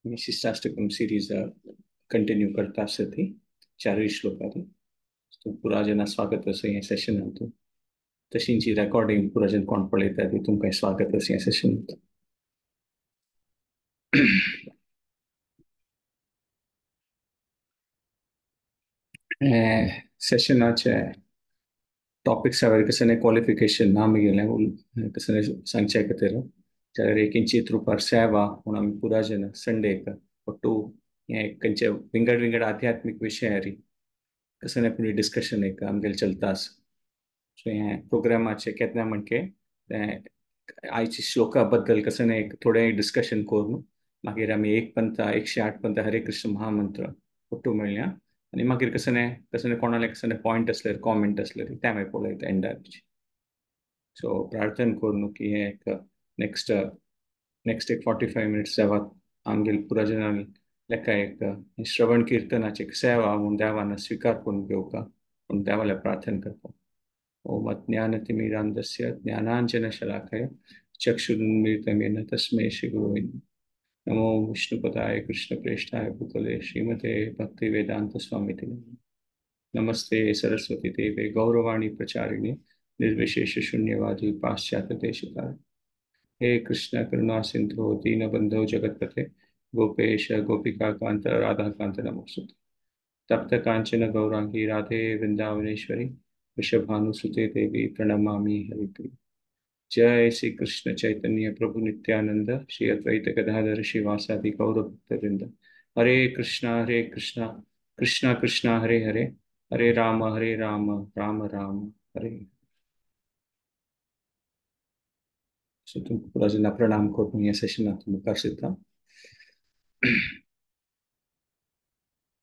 शिष्टाष्टकम series continue करता आसा ती चारूय श्लोकांनी. पुरा जना स्वागत आसा ह्या सेशनांत. तशींची रेकॉर्डिंग पुरा जन कोण पळयता ती तुमकां स्वागत आसा ह्या सेशनांत. सेशनाचे टॉपिक्स हांवें कसलें क्वॉलिफिकेशन ना मेळिल्लें कसलें सांगचे खातीर जाल्यार एक इंचित रुपार सेवा म्हूण आमी पुरा जन संडेक टू हें खंयचे विंगड विंगड आध्यात्मीक विशयारी कसलें पूण डिस्कशन एक आमगेलें चलता आसा. सो हें प्रोग्रामाचें केन्ना म्हणके आयच्या श्लोका बद्दल कसलें एक थोडें डिस्कशन करून मागीर आमी एक पंथा 108 पंथा हरे कृष्ण महामंत्र ಒಟ್ಟು मेळया आनी मागीर कसलें कसलें कोणाले कसलें पॉयंट आसल्यार कॉमेंट आसल्यार ते आमी पळयता एंडार. सो प्रार्थना करून की हें एक नेक्स्ट नेक्स्ट एक 45 मिनट्स सेवा आमगेले पुरा जनां लेखा एक श्रवण कीर्तनाची एक सेवा म्हूण देवान स्विकार करून घेवका म्हूण देवाले प्रार्थना करता. ओम अज्ञानतिमिरान्धस्य ज्ञानाञ्जनशलाकया चक्षुरुन्मीलितं येन तस्मै श्रीगुरवे नमो विष्णुपदाय कृष्णप्रेष्ठाय भूतले श्रीमते भक्तिवेदांत स्वामिते नमस्ते सरस्वती देवे गौरवाणी प्रचारिणे निर्विशेष शून्यवादी पाश्चात्य देशकाय. हे कृष्ण करुणा सिंधु दीनबंधो जगत्पते गोपेश गोपिका कांत राधा कांत नमोस्तुते. तप्त कांचन गौरांगी राधे वृंदावनेश्वरी वृषभानुसुते देवी प्रणमामि हरिप्रिये. जय श्री कृष्ण चैतन्य प्रभु नित्यानंद श्री अद्वैत गदाधर श्रीवासादि गौर भक्तवृंद. हरे कृष्णा कृष्णा कृष्णा हरे हरे हरे राम राम राम हरे. सो तुमकां पुरा जेन्ना प्रणाम करून ह्या सेशनाक मुखार सरता.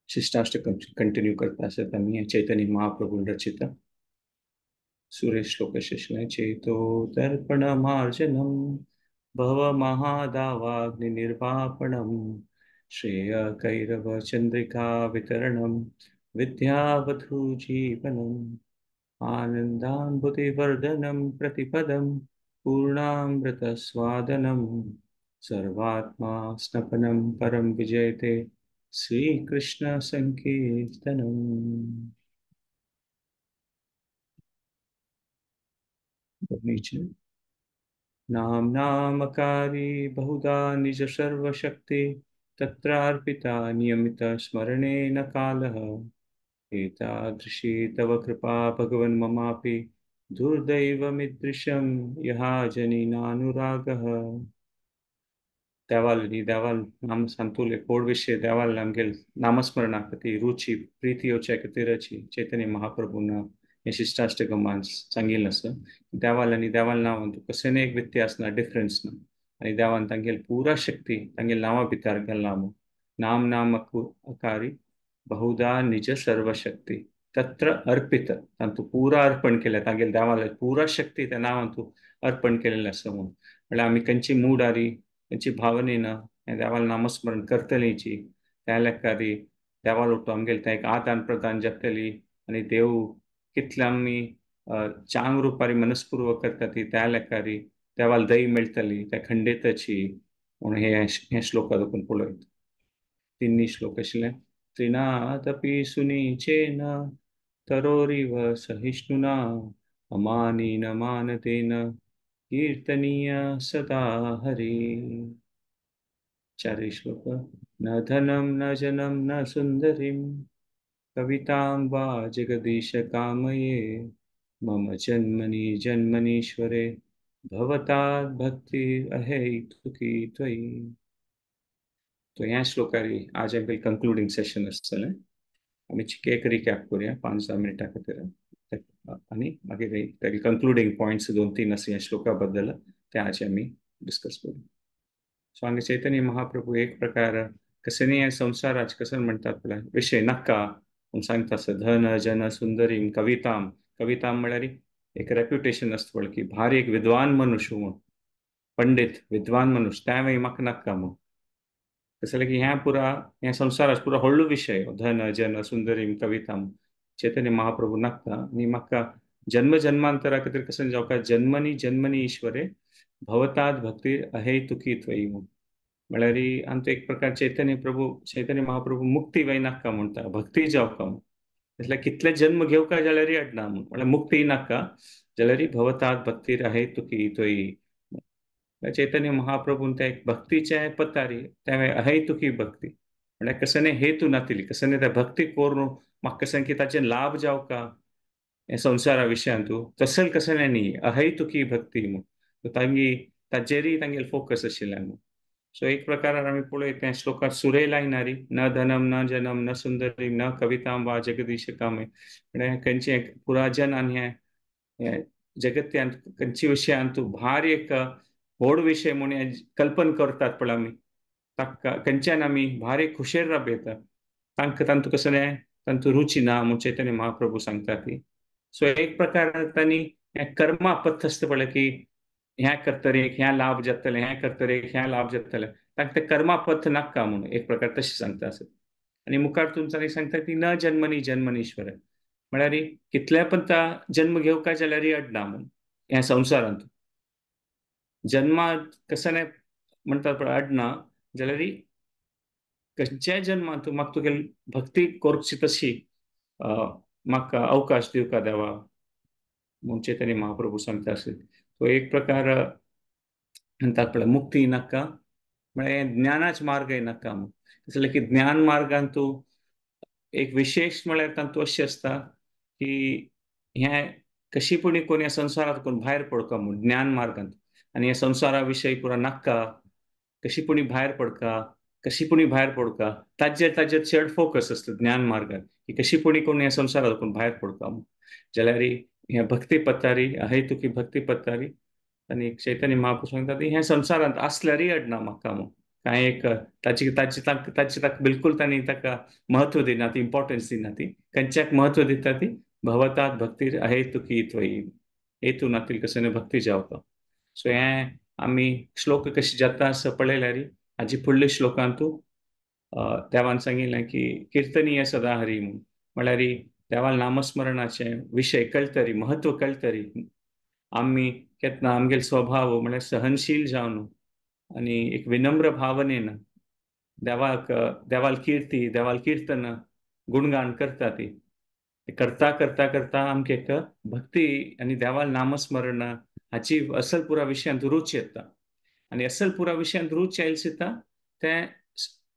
शिष्टाष्टकम कंटिन्यू करता आसत आमी चैतन्य महाप्रभू रचित सुरेश श्लोक शिष्य चेतो दर्पण मार्जनम भव महादावाग्नि निर्वापणम श्रेय कैरव चंद्रिका वितरणम विद्यावधू जीवनम आनंदाम्बुधिवर्धनम प्रतिपदम पूर्णामृत स्वादनम सर्वात्मा स्नपनम परम विजयते श्री कृष्ण संकीर्तनम. नाम नामकारी बहुधा निज सर्वशक्ति तत्रार्पिता नियमित स्मरणेन कालः एतादृशी तव कृपा भगवन् ममापि दुर्दैवमिदृशं यहा जनीनानुरागः. देवाल न्ही देवाल नाम सांतुले कोड विशय देवाल आमगेले नामस्मरणा खातीर रुची प्रिती येवच्या खातीरची चैतन्य महाप्रभून हें शिष्टाष्टकमान सांगिल्लें आसा. देवाल आनी देवाल नांवान कसलें एक व्यत्यास ना, डिफरन्स ना आनी देवान तांगेली पुरा शक्ती तांगेले नांवा भितर घालना म्हूण. नाम नाम अकारी बहुधा निज सर्वशक्ती तत्र अर्पित तांतू पुरा अर्पण केलें तांगेले देवाले पुरा शक्ती त्या नांवान तूं अर्पण केलेलें आसा म्हूण. म्हणल्यार आमी खंयची मुडारी खंयची भावनेन हें देवाल नामस्मरण करतलीची त्या लेखारी देवाल उठो आमगेले तें एक आदान प्रदान जातली आनी देव कितले आमी चांग रुपारी मनस्पूर्वक करता ती त्या लेखारी देवाल दही मेळटली त्या खंडेताची म्हूण हे हे श्लोका देखून पळयत. तिन्ही श्लोक आशिल्ले त्रिनादपि सुनीचेन तरोरिव सहिष्णुना अमानीन मानतेन कीर्तनीय सदा हरि. चारय श्लोक न धनम न जनम न सुंदरीम कवितां वा जगदीश कामये मम जन्मनि जन्मनीश्वरे भवतात् भक्ति अहेतुकी त्वयि. तो ह्या श्लोकारी आज आमगेलें कंक्लुडींग सेशन आसतलें. आमी एक रिकॅप करुया 5-10 मिनटां खातीर आनी मागीर तागे कंक्लुडींग पॉयंट्स 2-3 आसा ह्या श्लोका बद्दल ते आज आमी डिस्कस करूया. सो हांगा चैतन्य महाप्रभू एक प्रकार कसं ह्या संवसाराच कसं म्हणटात पळय विशय नाका म्हूण सांगता आसा. धन जन सुंदरीम कविताम कविताम म्हळ्यार एक रेप्युटेशन आसता पळय की भारी एक विद्वान मनुष्य म्हूण, पंडित विद्वान मनुष्य तें म्हाका नाका म्हूण. कसं की ह्या पुरा ह्या संवसाराच पुरा व्हडलो विशय धन जन सुंदरीम कविताम चैतन्य महाप्रभू नाका आनी म्हाका जन्म जन्मांतरा खातीर कसं जावका जन्मनी जन्मनी ईश्वरे भवताद भक्ती अहेतुकी त्वयि म्हूण. म्हळ्यार आमचो एक प्रकार चैतन्य प्रभू, चैतन्य महाप्रभू मुक्ती वय नाका म्हणटा, भक्ती जावका म्हूण. म्हटल्यार कितले जन्म घेवका जाल्यार अडना म्हूण, म्हळ्यार मुक्ती नाका जाल्यार भवतात भक्ती अहेतुकी तोय. चैतन्य महाप्रभून त्या एक भक्तीचे पतारी त्या अहेतुकी भक्ती म्हळ्यार कसने हेतू नातिली, कसने त्या भक्ती करून म्हाका कशें की ताचे लाभ जावका हे संवसारा विशयांतू तसल कसने न्ही, अहेतुकी भक्ती म्हूण तांगी ताजेरय तांगेले फोकस आशिल्लें म्हूण. सो एक प्रकारान आमी पळयत त्या श्लोकांत सुरय लायनारी न धनम न जनम न सुंदरी न कविताम वा जगदीश कामय, म्हळ्यार खंयचें पुराजनान हें जगत्यांत खंयच्या विशयांत भारी एक व्हड विशय म्हूण हें कल्पन करतात पळय आमी, ताका खंयच्यान आमी भारी खुशेर राबयता तांकां तांतूं कसलें तांतूं रुची ना म्हूण चैतन्य महाप्रभू सांगता ती. सो एक प्रकार तांणी हें कर्मा पथ आसता पळय की ह्या करतरेक ह्या लाभ जातले, ह्या करतरेक ह्या लाभ जातले, तांकां ते कर्मा पथ नाका म्हणून एक प्रकार तशें सांगता आसत. आनी मुखार तुमच्यानी सांगता ती न जन्मनी जन्मनीश्वर, म्हळ्यार कितले पण ता जन्म घेवका जाल्यार अडना म्हूण ह्या संवसारांत जन्मा कसं म्हणटात पळय अडना जाल्यार खंयच्याय जन्मांत म्हाका तुगेली भक्ती करची तशी म्हाका अवकाश दिवका देवा म्हूण चैतन्य महाप्रभू सांगता आसत. तो एक प्रकार म्हणटात पळय मुक्ती नाका म्हळ्यार ज्ञानाच मार्गय नाका म्हूण. जाल्यार की ज्ञान मार्गान तूं एक विशेश म्हळ्यार तातूंत अशें आसता की हें कशी पुणी कोण ह्या संवसारांत कोण भायर पडका म्हूण ज्ञान मार्गांत, आनी ह्या संवसारा विशय पुरा नाका, कशी पुणी भायर पडका, कशी पुणी भायर पडका, ताजेर ताजेर चड फोकस आसता ज्ञान मार्गान की कशी पुणी कोण ह्या संवसारांत कोण भायर पडका म्हूण. जाल्यार ह्या भक्ती पत्तारी अहेतुकी भक्ती पत्तारी आनी चैतन्य महाप्रभू सांगता ती ह्या संवसारांत आसल्यारय अडना म्हाका म्हूण, कांय एक ताची ताची ताची ताका बिलकूल तांणी ताका म्हत्व दिना ती, इम्पॉर्टन्स दिना ती, खंयच्याक म्हत्व दिता ती भवतात भक्तीर अहेतुकी त्वयी, हेतू नातील कसने भक्ती जावका. सो हें आमी श्लोक कशी जाता आसा पळयल्यार हाजी फुडल्या श्लोकांतू देवान सांगिल्लें की किर्तनीय सदा हरी म्हूण, म्हळ्यार देवान नामस्मरणाचें विशय कळटरी, म्हत्व कळटरी आमी केन्ना आमगेलो स्वभाव म्हळ्यार सहनशील जावन आनी एक विनम्र भावनेन देवाक देवाल किर्ती देवाल किर्तन गुणगान करता ती करता करता करता आमकां एक भक्ती आनी देवाल नामस्मरण हाची असल पुरा विशयांत रूच येता. आनी असल पुरा विशयांत रूच आयली सुद्दां तें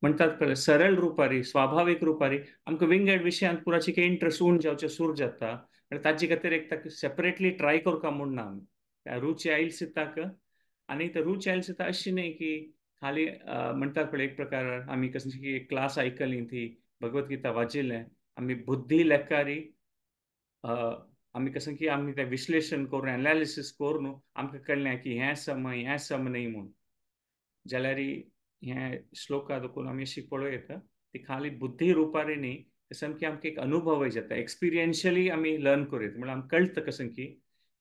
म्हणटात पळय सरळ रुपारी स्वाभावीक रुपारी आमकां विंगड विशयांत पुराची काही इंट्रस्ट उण जावचें सूर जाता, आनी ताजे खातीर एक ताका सेपरेटली ट्राय करता म्हूण ना आमी रुची आयली सुद्दां. आनी ते रूच आयली सुद्दां अशी न्ही की खाली म्हणटात पळय एक प्रकार आमी कसली एक क्लास आयकली ती भगवत गीता वाचिल्लें आमी बुद्धी लेखारी आमी कसं की आमी तें विश्लेशण करून एनालिसीस करून आमकां कळ्ळें की हें सम हें सम न्ही म्हूण. जाल्यार हें श्लोका देखून आमी अशी पळोवं येता ती खाली बुद्धी रुपारी न्ही, सामकी आमकां एक अनुभवय जाता, एक्सपिरियन्शियली आमी लर्न करूं येता, म्हळ्यार आमकां कळटा कसं की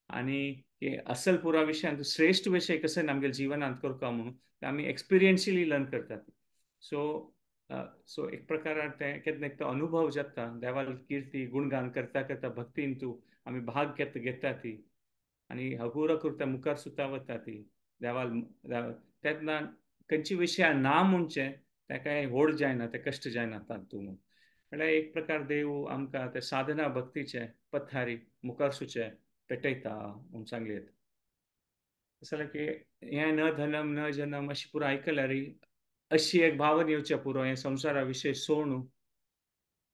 आनी असल पुरा विशयांत श्रेश्ठ विशय कशें आमगेल्या जिवनांत करता म्हणून ते आमी एक्सपिरियन्शियली लर्न करतात. सो सो एक प्रकारान तें केन्ना एक तो अनुभव जाता देवाल किर्ती गुणगान करता करता भक्तीन तूं आमी भाग घेता घेता ती आनी हगुरा करता मुखार सुद्दां वता ती देवाल तेन्ना खंयची विशया ना म्हणचें ताका व्हड जायना, तें कश्ट जायना तातूंत म्हूण. म्हळ्यार एक प्रकार देव आमकां ते साधना भक्तीचे पथारी मुखार सुचे पेटयता म्हूण सांगलें. तशें की हें न धनम न जनम अशें पुरो आयकल्यार अशी एक भावन येवचें पुरो हें संवसारा विशय सोणू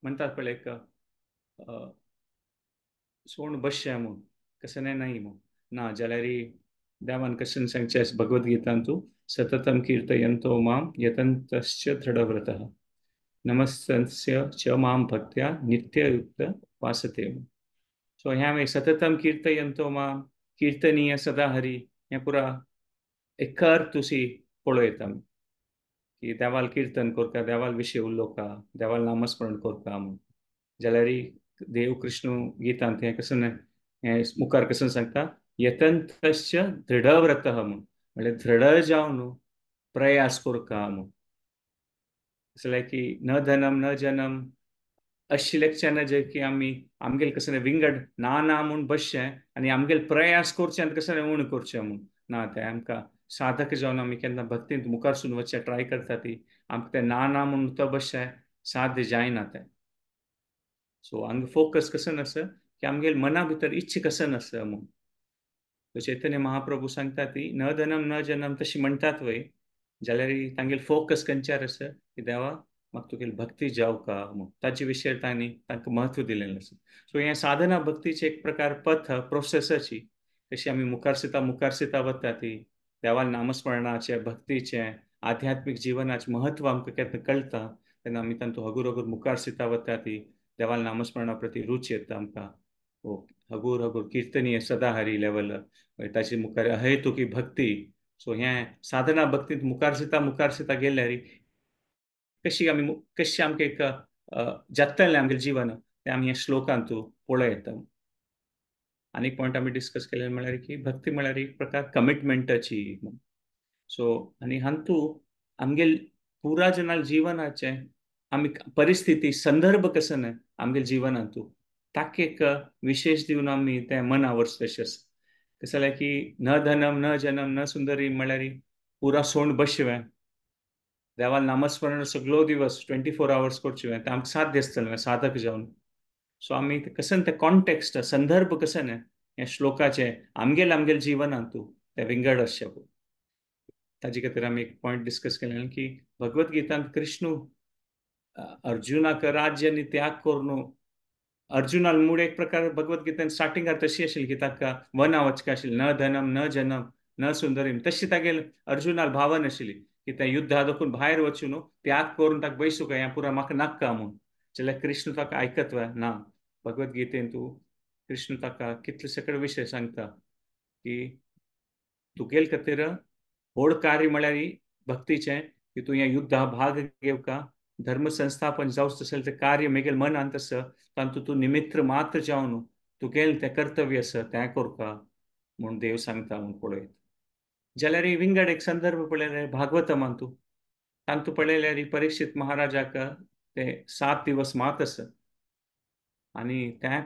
म्हणटात पळय एक सोण बसचें म्हूण कसलें न्हय म्हूण ना जाल्यार देवान कशें सांगचें भगवद्गीतांतू सततम कीर्तयन्तो मां यतन्तश्च दृढव्रतः नमस्तस्य च मां भक्त्या नित्ययुक्त उपासते. सो ह्या मागीर सततम कीर्तयन्तो मां कीर्तनीय सदा हरी हें पुरा एक तुसी पळयता आमी की देवाल कीर्तन करता, देवाल विशय उलोवका, देवाल नामस्मरण करता म्हूण. जाल्यार देव कृष्ण गीतांत हें कसं हें मुखार कसं सांगता यतन्तश्च दृढव्रतः म्हूण, म्हळ्यार दृढ जावन प्रयास करता म्हूण. जाल्यार की न धनम न जनम अशी लेखच्यान जे की आमी आमगेले कसलें विंगड ना ना म्हूण बसचें आनी आमगेले प्रयास करचे आनी कसलें उण करचें म्हूण ना, तें आमकां साधक जावन आमी केन्ना भक्तींत मुखारसून वचचें ट्राय करता ती आमकां तें ना ना म्हणून तबशें साध्य जायना तें. सो हांगा फोकस कसो आसा की आमगेले मना भितर इच्छा कसो आसा म्हूण. चैतन्य महाप्रभू सांगता ती न धनम न जनम तशी म्हणटात वय, जाल्यार तांगेले फोकस खंयच्यार आसा की देवा म्हाका तुगेली भक्ती जावका म्हूण, ताजे विशय तांणी तांकां म्हत्व दिलेलें आसा. सो हें साधना भक्तीचें एक प्रकार पथ प्रोसेसाची कशी आमी मुखार सिता मुखार सिता वता ती देवाल नामस्मरणाचें भक्तीचें आध्यात्मीक जिवनाचें म्हत्व आमकां केन्ना कळटा तेन्ना आमी तांतूं हगूर हगूर मुखार सिता वता ती देवाल नामस्मरणा प्रती रुची येता आमकां. हगूर हगूर किर्तनीय सदाहरी लेवल ताचे मुखार अहेतुकी भक्ती. सो हें साधना भक्तींत मुखार सिता गेल्यार कशी आमी कशी आमकां एक जातलें आमगेलें जिवन तें आमी ह्या श्लोकांतू पळयता. आनी एक पॉयंट आमी डिस्कस केले म्हळ्यार की भक्ती म्हळ्यार एक प्रकार कमिटमेंटाची. सो आनी हातूंत आमगेले पुरा जनाल जिवनाचें आमी परिस्थिती संदर्भ कसो न्हय आमगेले जिवनांतू ताका एक विशेश दिवन आमी तें मना व्हरचें तशें आसा. कशें जाल्यार की न धनम न जनम न सुंदरी म्हळ्यार पुरा सोंड बसवें देवाल नामस्मरण सगळो दिवस 24 आवर्स करचें तें आमकां साध्य आसतलें साधक जावन. सो आमी कशें तें कॉन्टेक्स्ट संदर्भ कशें न्हय ह्या श्लोकाचें आमगेले आमगेले जिवनांतू तें विंगड आसचें. ताजे खातीर आमी एक पॉयंट डिस्कस केलें की भगवद गीतांत कृष्ण अर्जुनाक राज्य आनी त्याग करून अर्जुनाल मूड एक प्रकार भगवद गीतेन स्टार्टिंगार तशी आशिल्ली की ताका वना वचका आशिल्ली न धनम न जनम न सुंदरीम तशी तागेले अर्जुनाल भावन आशिल्ली की त्या युद्धा दाखून भायर वचून त्याग करून ताका बैसूका हें पुरा म्हाका नाका म्हूण. जाल्यार कृष्ण ताका आयकत वा ना. भगवद गीतेन तूं कृष्ण ताका कितले सगळे विशय सांगता की तुगेले खातीर व्हड कार्य म्हळ्यार भक्तीचें की तूं ह्या युद्धा भाग घेवका धर्म संस्थापन जावचें तशें तें कार्य मेगेल मनांत आसा तातूंत तूं निमित्र मात्र जावन तुगेलें तें कर्तव्य आसा तें करका म्हूण देव सांगता म्हूण पळयत. जाल्यार विंगड एक संदर्भ पळयल्यार भागवतमान तूं तातूंत पळयल्यार परीक्षित महाराजाक ते 7 दिवस मात आसा आनी त्या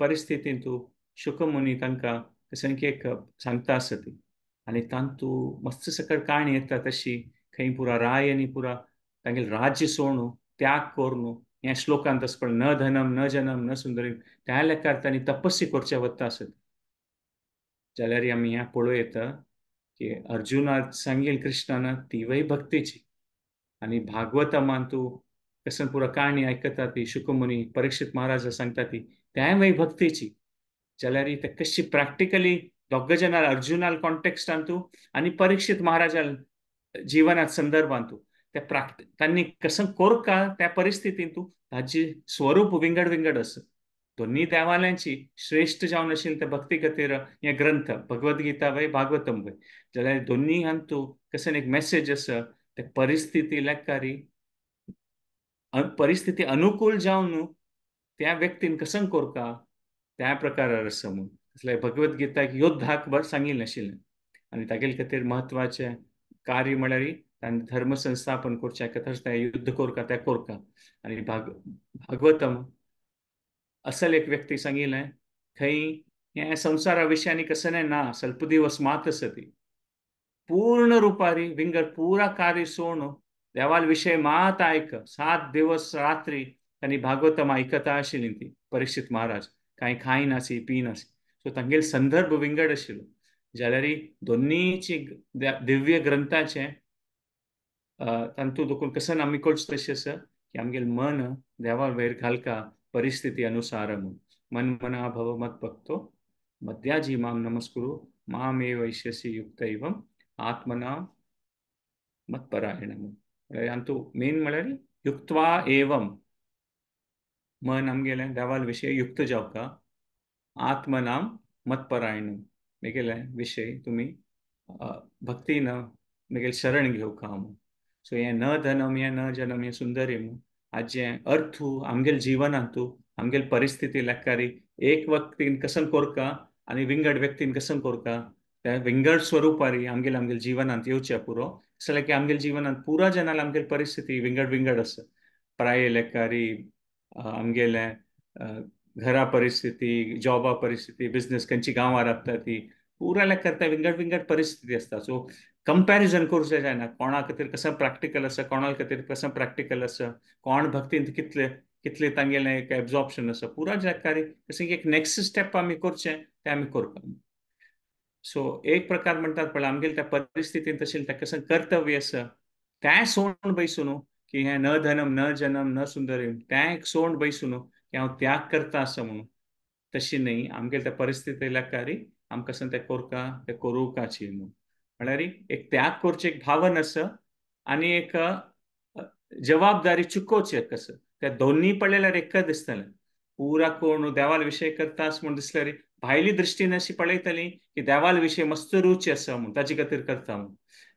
परिस्थितींत तूं शुकमुनी तांकां कशें की एक सांगता आसा ती आनी तातूंत मस्त सकळ काणी येता तशी खंय पुरा राय आनी पुरा तांगेले राज्य सोडून त्याग करून ह्या श्लोकांत आसा पळय न धनम न जनम न सुंदरी त्या लेखार तांणी तपस्या करचे वता आसत. जाल्यार आमी ह्या पळोवं की अर्जुनाक सांगील कृष्णान तिवय भक्तीची आनी भागवतमान तूं कशें पुरा काणी आयकता ती शुकमुनी परीक्षित महाराजा सांगता ती त्याय भक्तीची. जाल्यार ते कशी प्रॅक्टिकली दोग जाणां अर्जुनाल कॉन्टेक्स्टान तूं आनी परीक्षित महाराजाल जिवनात संदर्भान तूं त्या तांणी कसं कोरका त्या परिस्थितींत तूं ताजी स्वरूप विंगड विंगड आसा. दोन्ही देवालयांची श्रेष्ठ जावन आशिल्ले ते भक्ती खातीर हे ग्रंथ भगवद्गीता वय भागवतम वय. जाल्यार दोन्ही हातूंत कशें एक मेसेज आसा ते परिस्थिती लेखारी परिस्थिती अनुकूल जावन त्या व्यक्तीन कसं कोरका त्या प्रकारार आसा म्हूण. कसले भगवद्गीताक योद्धाक बर सांगिल्लें आशिल्लें आनी तागेले खातीर म्हत्वाचें कार्य म्हळ्यार तांणी धर्म संस्थापन करचें तशें तें युद्ध कोरका तें कोरका. आनी भागवतम असल एक व्यक्ती सांगिल्लें खंय हें संवसारा विशयांनी कसलें ना स्वल्प दिवस मात आसा ती पूर्ण रुपारी विंगड पुरा कार्य सोडून देवाल विशय मात आयक 7 दिवस रात्री तांणी भागवतम आयकता आशिल्ली ती परीक्षित महाराज कांय खायनासी पिनासी. सो तांगेले संदर्भ विंगड आशिल्लो. जाल्यार दोन्हीची दिव्य ग्रंथाचें तातूंत देखून कशें आमी कळचें तशें आसा की आमगेलें मन देवा वयर घालका परिस्थिती अनुसार म्हूण. मन मना भव मत भक्तो मध्याजी माम नमस्कुरु मामेव वैश्यसि युक्त एवं आत्मना मत्परायण म्हूण. म्हळ्यार हातूंत मेन म्हळ्यार युक्त्वा एवं मन आमगेलें देवाल विशय युक्त जावका आत्मनाम मत्परायण मेगेले विशय तुमी भक्तीन मेगेले शरण घेवका म्हूण. सो हें न धनम हें न जनम हें सुंदरी म्हूण हाजें अर्थू आमगेले जिवनांतू आमगेले परिस्थिती लेखारी एक व्यक्तीन कसं कोरका आनी विंगड व्यक्तीन कसं कोरका त्या विंगड स्वरूपारी आमगेले आमगेले जिवनांत येवचें पुरो. जाल्यार की आमगेले जिवनांत पुरा जनाल आमगेले परिस्थिती विंगड विंगड आसा. प्राय लेखारी आमगेले घरा परिस्थिती जॉबा परिस्थिती बिजनेस खंयची गांवार राबता ती पुरा लेखार विंगड विंगड परिस्थिती आसता. सो कंपॅरिजन करूंक जायना, कोणा खातीर कसं प्रॅक्टिकल आसा, कोणा खातीर कसं प्रॅक्टिकल आसा, कोण भक्तींत कितले कितले तांगेलें एक एब्जॉर्प्शन आसा, पुरा जाकारी कशें एक नेक्स्ट स्टेप आमी करचें तें आमी करपा. सो एक प्रकार म्हणटात पळय आमगेले त्या परिस्थितीन तशें तें कसं कर्तव्य आसा तें सोण बैसूं न्हू की हें न धनम न जनम न सुंदरीम तें एक सोण बैसूं न्हू की हांव त्याग करता आसा म्हणून, तशी न्ही. आमगेले त्या परिस्थिती लेखारी आमकां कशें तें करका तें करूंकाची म्हणून. म्हळ्यार एक त्याग करची एक भावन आसा आनी एक जबाबदारी चुकोवची एक आसा. त्या दोन्ही पळयल्यार एकच दिसतलें. पुरा कोण देवाल विशय करता म्हूण दिसल्यार भायली दृश्टीन अशी पळयतली की देवाल विशय मस्त रुची आसा म्हूण ताजे खातीर करता म्हूण.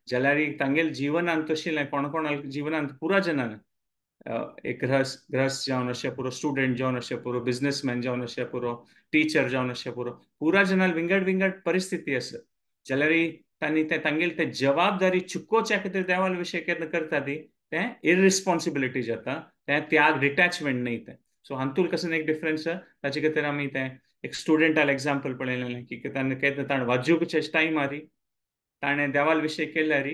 जाल्यार तांगेले जिवनान तशें कोण कोणा जिवनान पुरा जनान एक ग्रहस्थ जावन अशें पुरो, स्टुडंट जावन अशें पुरो, बिजनेसमॅन जावन अशें पुरो, टिचर जावन अशें पुरो, पुरा जनान विंगड विंगड परिस्थिती आसा. जाल्यार तांणी ते तांगेले ते जबाबदारी चुकोवच्या खातीर देवाल विशय केन्ना करता ती तें इररिस्पॉन्सिबिलिटी जाता, तें त्याग डिटॅचमेंट न्ही तें. सो हातूंत कसो एक डिफरन्स ताचे खातीर आमी तें एक स्टुडंटाल एग्जाम्पल पळयलें की ताणें केन्ना ताणें वाजूचे टायमार ताणें देवाल विशय केल्यार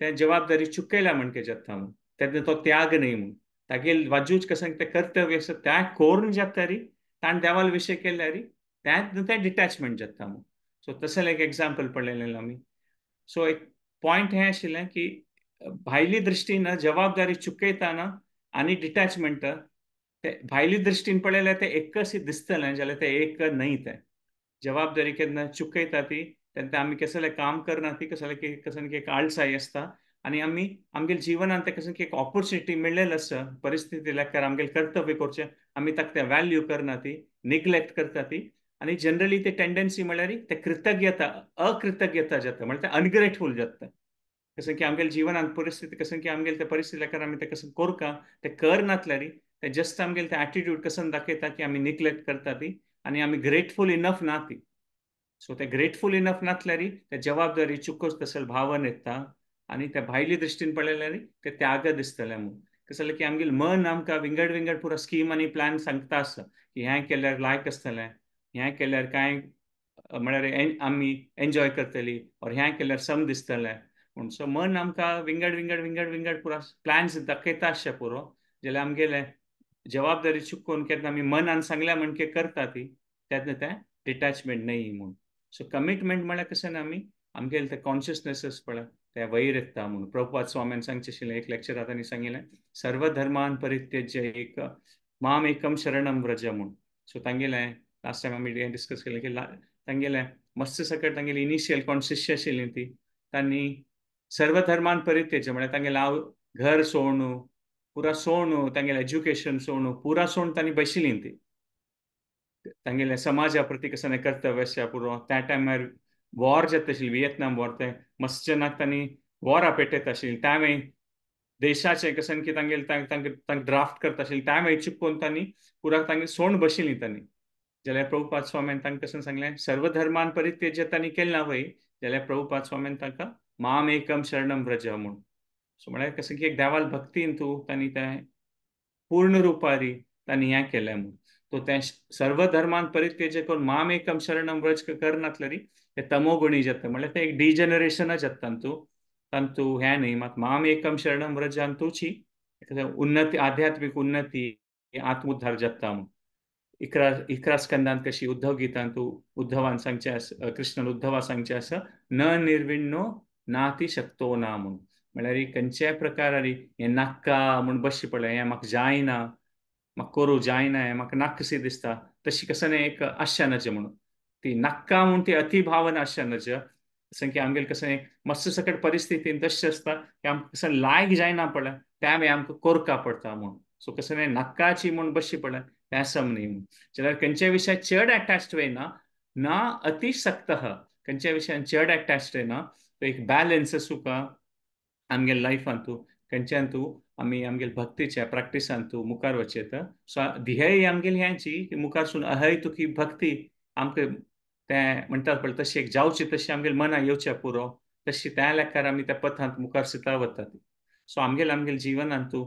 तें जबाबदारी चुकयल्या म्हणके जाता म्हूण, तेन्ना तो त्याग न्ही म्हूण. तागेल वाजूच कसं तें कर्तव्य आसा त्या करून जाता री ताणें देवाल विशय केल्यार तें डिटॅचमेंट जाता म्हूण. सो तशें एक एग्जाम्पल पळयलें आमी. सो एक पॉयंट हें आशिल्लें की भायली दृश्टीन जबाबदारी चुकयतना आनी डिटॅचमेंट ते भायली दृश्टीन पळयल्यार तें एकच दिसतलें, जाल्यार तें एक न्हय. तें जबाबदारी केन्ना चुकयता ती तेन्ना आमी कसलें काम करना ती कसलें कसलें एक आळसाय आसता आनी आमी आमगेले जिवनांत तें कसलें एक ऑपॉर्च्युनिटी मेळ्ळेलें आसा परिस्थिती लेखार आमगेलें कर्तव्य करचें आमी ताका तें वॅल्यू करना ती निग्लेक्ट करता ती. आनी जनरली ते टेंडन्सी म्हळ्यार ते कृतज्ञता अकृतज्ञता जाता, म्हळ्यार ते अनग्रेटफूल जाता. कसं की आमगेले जिवनांत परिस्थिती कसं की आमगेले त्या परिस्थिती लेखार आमी तें कसं करका तें करनातल्यार ते जस्ट आमगेले ते एटिट्यूड कसं दाखयता की आमी निग्लेक्ट करता ती आनी आमी ग्रेटफूल इनफ ना ती. सो ते ग्रेटफूल इनफ नासल्यार ते जबाबदारी चुकोच तसले भावन येता आनी त्या भायली दृश्टीन पळयल्यार ते त्याग दिसतले म्हूण. कसं जालें की आमगेलें मन आमकां विंगड विंगड पुरो स्कीम आनी प्लॅन सांगता आसा की हें केल्यार लायक आसतलें, हें केल्यार कांय म्हळ्यार आमी एन्जॉय करतली ऑर हें केल्यार सम दिसतलें म्हूण. सो मन आमकां विंगड विंगड विंगड विंगड पुरो प्लॅन्स दाखयता आसचे पुरो. जाल्यार आमगेलें जबाबदारी चुकोवन केन्ना आमी मनान सांगल्या म्हणके करता ती तेन्ना तें डिटॅचमेंट न्ही म्हूण. सो कमिटमेंट म्हळ्यार कशें ना आमी आमगेले ते कॉन्शियसनेस पळय ते वयर येता म्हूण. प्रभुपाद स्वाम्यान सांगचें आशिल्लें एक लेक्चरांत तांणी सांगिल्लें सर्वधर्मान परित्यज्य एक माम एकम शरणम व्रज म्हूण. सो तांगेलें लास्ट टायम आमी हें डिस्कस केलें की तांगेलें मस्त सकट तांगेली इनिशियल कोण शिष्य आशिल्लीं ती तांणी सर्वधर्मान परित्यज्य म्हळ्यार तांगेलें हांव घर सोडून पुरा सोडून तांगेलें एज्युकेशन सोडून पुरा सोडून तांणी बशिल्लीं ती तांगेलें समाजा प्रती कसलें कर्तव्य आसा पुरो. त्या टायमार वॉर जाता आशिल्ली विएतनाम वॉर, तें मस्त जनाक तांणी वॉरा पेटयता आशिल्ली. त्या मागीर देशाचें कशें की तांगेले तांकां ड्राफ्ट करता आशिल्ली त्या मागीर चिपकोवन तांणी पुरा तांगेली सोंड बशिल्ली तांणी. जाल्यार प्रभुपाद स्वाम्यान तांकां कशें सांगलें सर्वधर्मान परित्यज्य तांणी केलें ना वय, जाल्यार प्रभुपाद स्वाम्यान तांकां माम एकम शरणम व्रज म्हूण. सो म्हळ्यार कशें की एक देवाल भक्तीन तूं तांणी तें पूर्ण रुपारी तांणी हें केलें म्हूण. तो तें सर्वधर्मान परित्यज्य करून माम एकम शरणम व्रज करनातल्यार ते तमोगुणी जाता, म्हळ्यार तें एक डिजनरेशनच जाता तांतू तांतू हें न्ही. मात माम एकम शरणम व्रज हातूची उन्नती आध्यात्मीक उन्नती आत्मोद्धार जाता म्हूण. 11 स्कंदांत कशी उद्धव गीतांत उद्धवान सांगचें आसा, कृष्णान उद्धवा सांगचें आसा न निर्विण्णो नाती शक्तो ना म्हूण. म्हळ्यार खंयच्याय प्रकारारी हें नाका म्हूण बसचें पडलें, हें म्हाका जायना, म्हाका करूं जायना, हें म्हाका नाकाशी दिसता, तशी कसं एक आशा नज म्हणून ती नाका म्हूण ती अतिभावना आशा नज. जशें की आमगेले कशें मस्त सकट परिस्थितीन तशें आसता की आमकां कसं लायक जायना पडलें त्या मागीर आमकां कोरका पडटा म्हूण. सो कसं नाकाची म्हूण बसचें पडलें तें सम न्ही म्हूण. जाल्यार खंयच्या विशयाक चड एटॅच्ड वयना ना अतिशक्त, खंयच्या विशयान चड एटॅच्ड वयना, तो एक बॅलन्स सुका आमगेले लायफान तूं खंयच्यान तूं आमी आमगेले भक्तीच्या प्रॅक्टिसान तूं मुखार वचेत. सो ध्येय आमगेली ह्याची की मुखारसून अहैतुकी भक्ती आमकां तें म्हणटात पळय तशी एक जावची तशी आमगेले मनां येवच्या पुरो तशी त्या लेखार आमी त्या पथांत मुखार सुद्दां वतात. सो आमगेले आमगेले जिवनांत तूं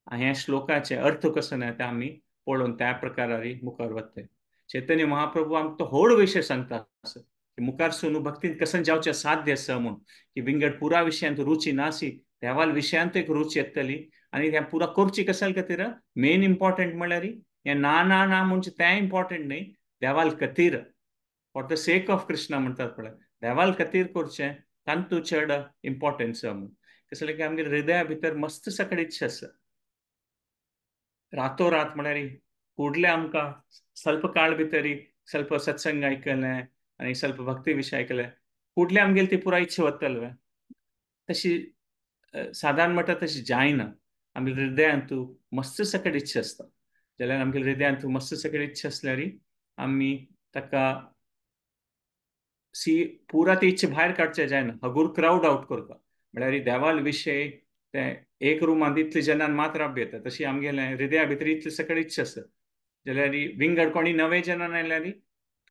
ह्या श्लोकाचे अर्थ कसो ना तें आमी पळोवन त्या प्रकारारी मुखार वताय. चैतन्य महाप्रभू आमकां तो व्हड विशय सांगता आसा. मुखार सोनू भक्तीन कसन जावचें साध्य आसा म्हूण की विंगड पुरा विशयांत रुची नासी देवाल विशयांत एक रुची येतली आनी त्या पुरा करची कसल खातीर मेन इम्पॉर्टंट म्हणल्यार हें ना ना ना म्हणजे तें इम्पॉर्टंट न्ही, देवाल खातीर for the sake of Krishna म्हणटात पळय, देवाल खातीर करचें तांतू चड इम्पॉर्टन्स म्हूण. कसलें की आमगे हृदया भितर मस्त सकड इच्छा आसा, रातोरात म्हळ्यार कुडले आमकां स्वल्प काळ भितरी स्वल्प सत्संग आयकलें आनी स्वल्प भक्ती विशय आयकलें कुडले आमगेली ती पुराय इच्छा वतले तशी सादारण म्हणटा तशी जायना. आमगे हृदयांतू मस्त सकड इच्छा आसता, जाल्यार आमगे हृदयांतू मस्त सकड इच्छा आसल्यार आमी ताका सी पुरा ती इच्छा भायर काडचे जायना, हगूर क्रावड आवट करता. म्हळ्यार देवाल विशय ते एक रुमांत इतले जनान मात राब येता तशी आमगेलें हृदया भितर इतले सकड इच्छा आसा, जाल्यार विंगड कोणी नवे जनान आयल्यार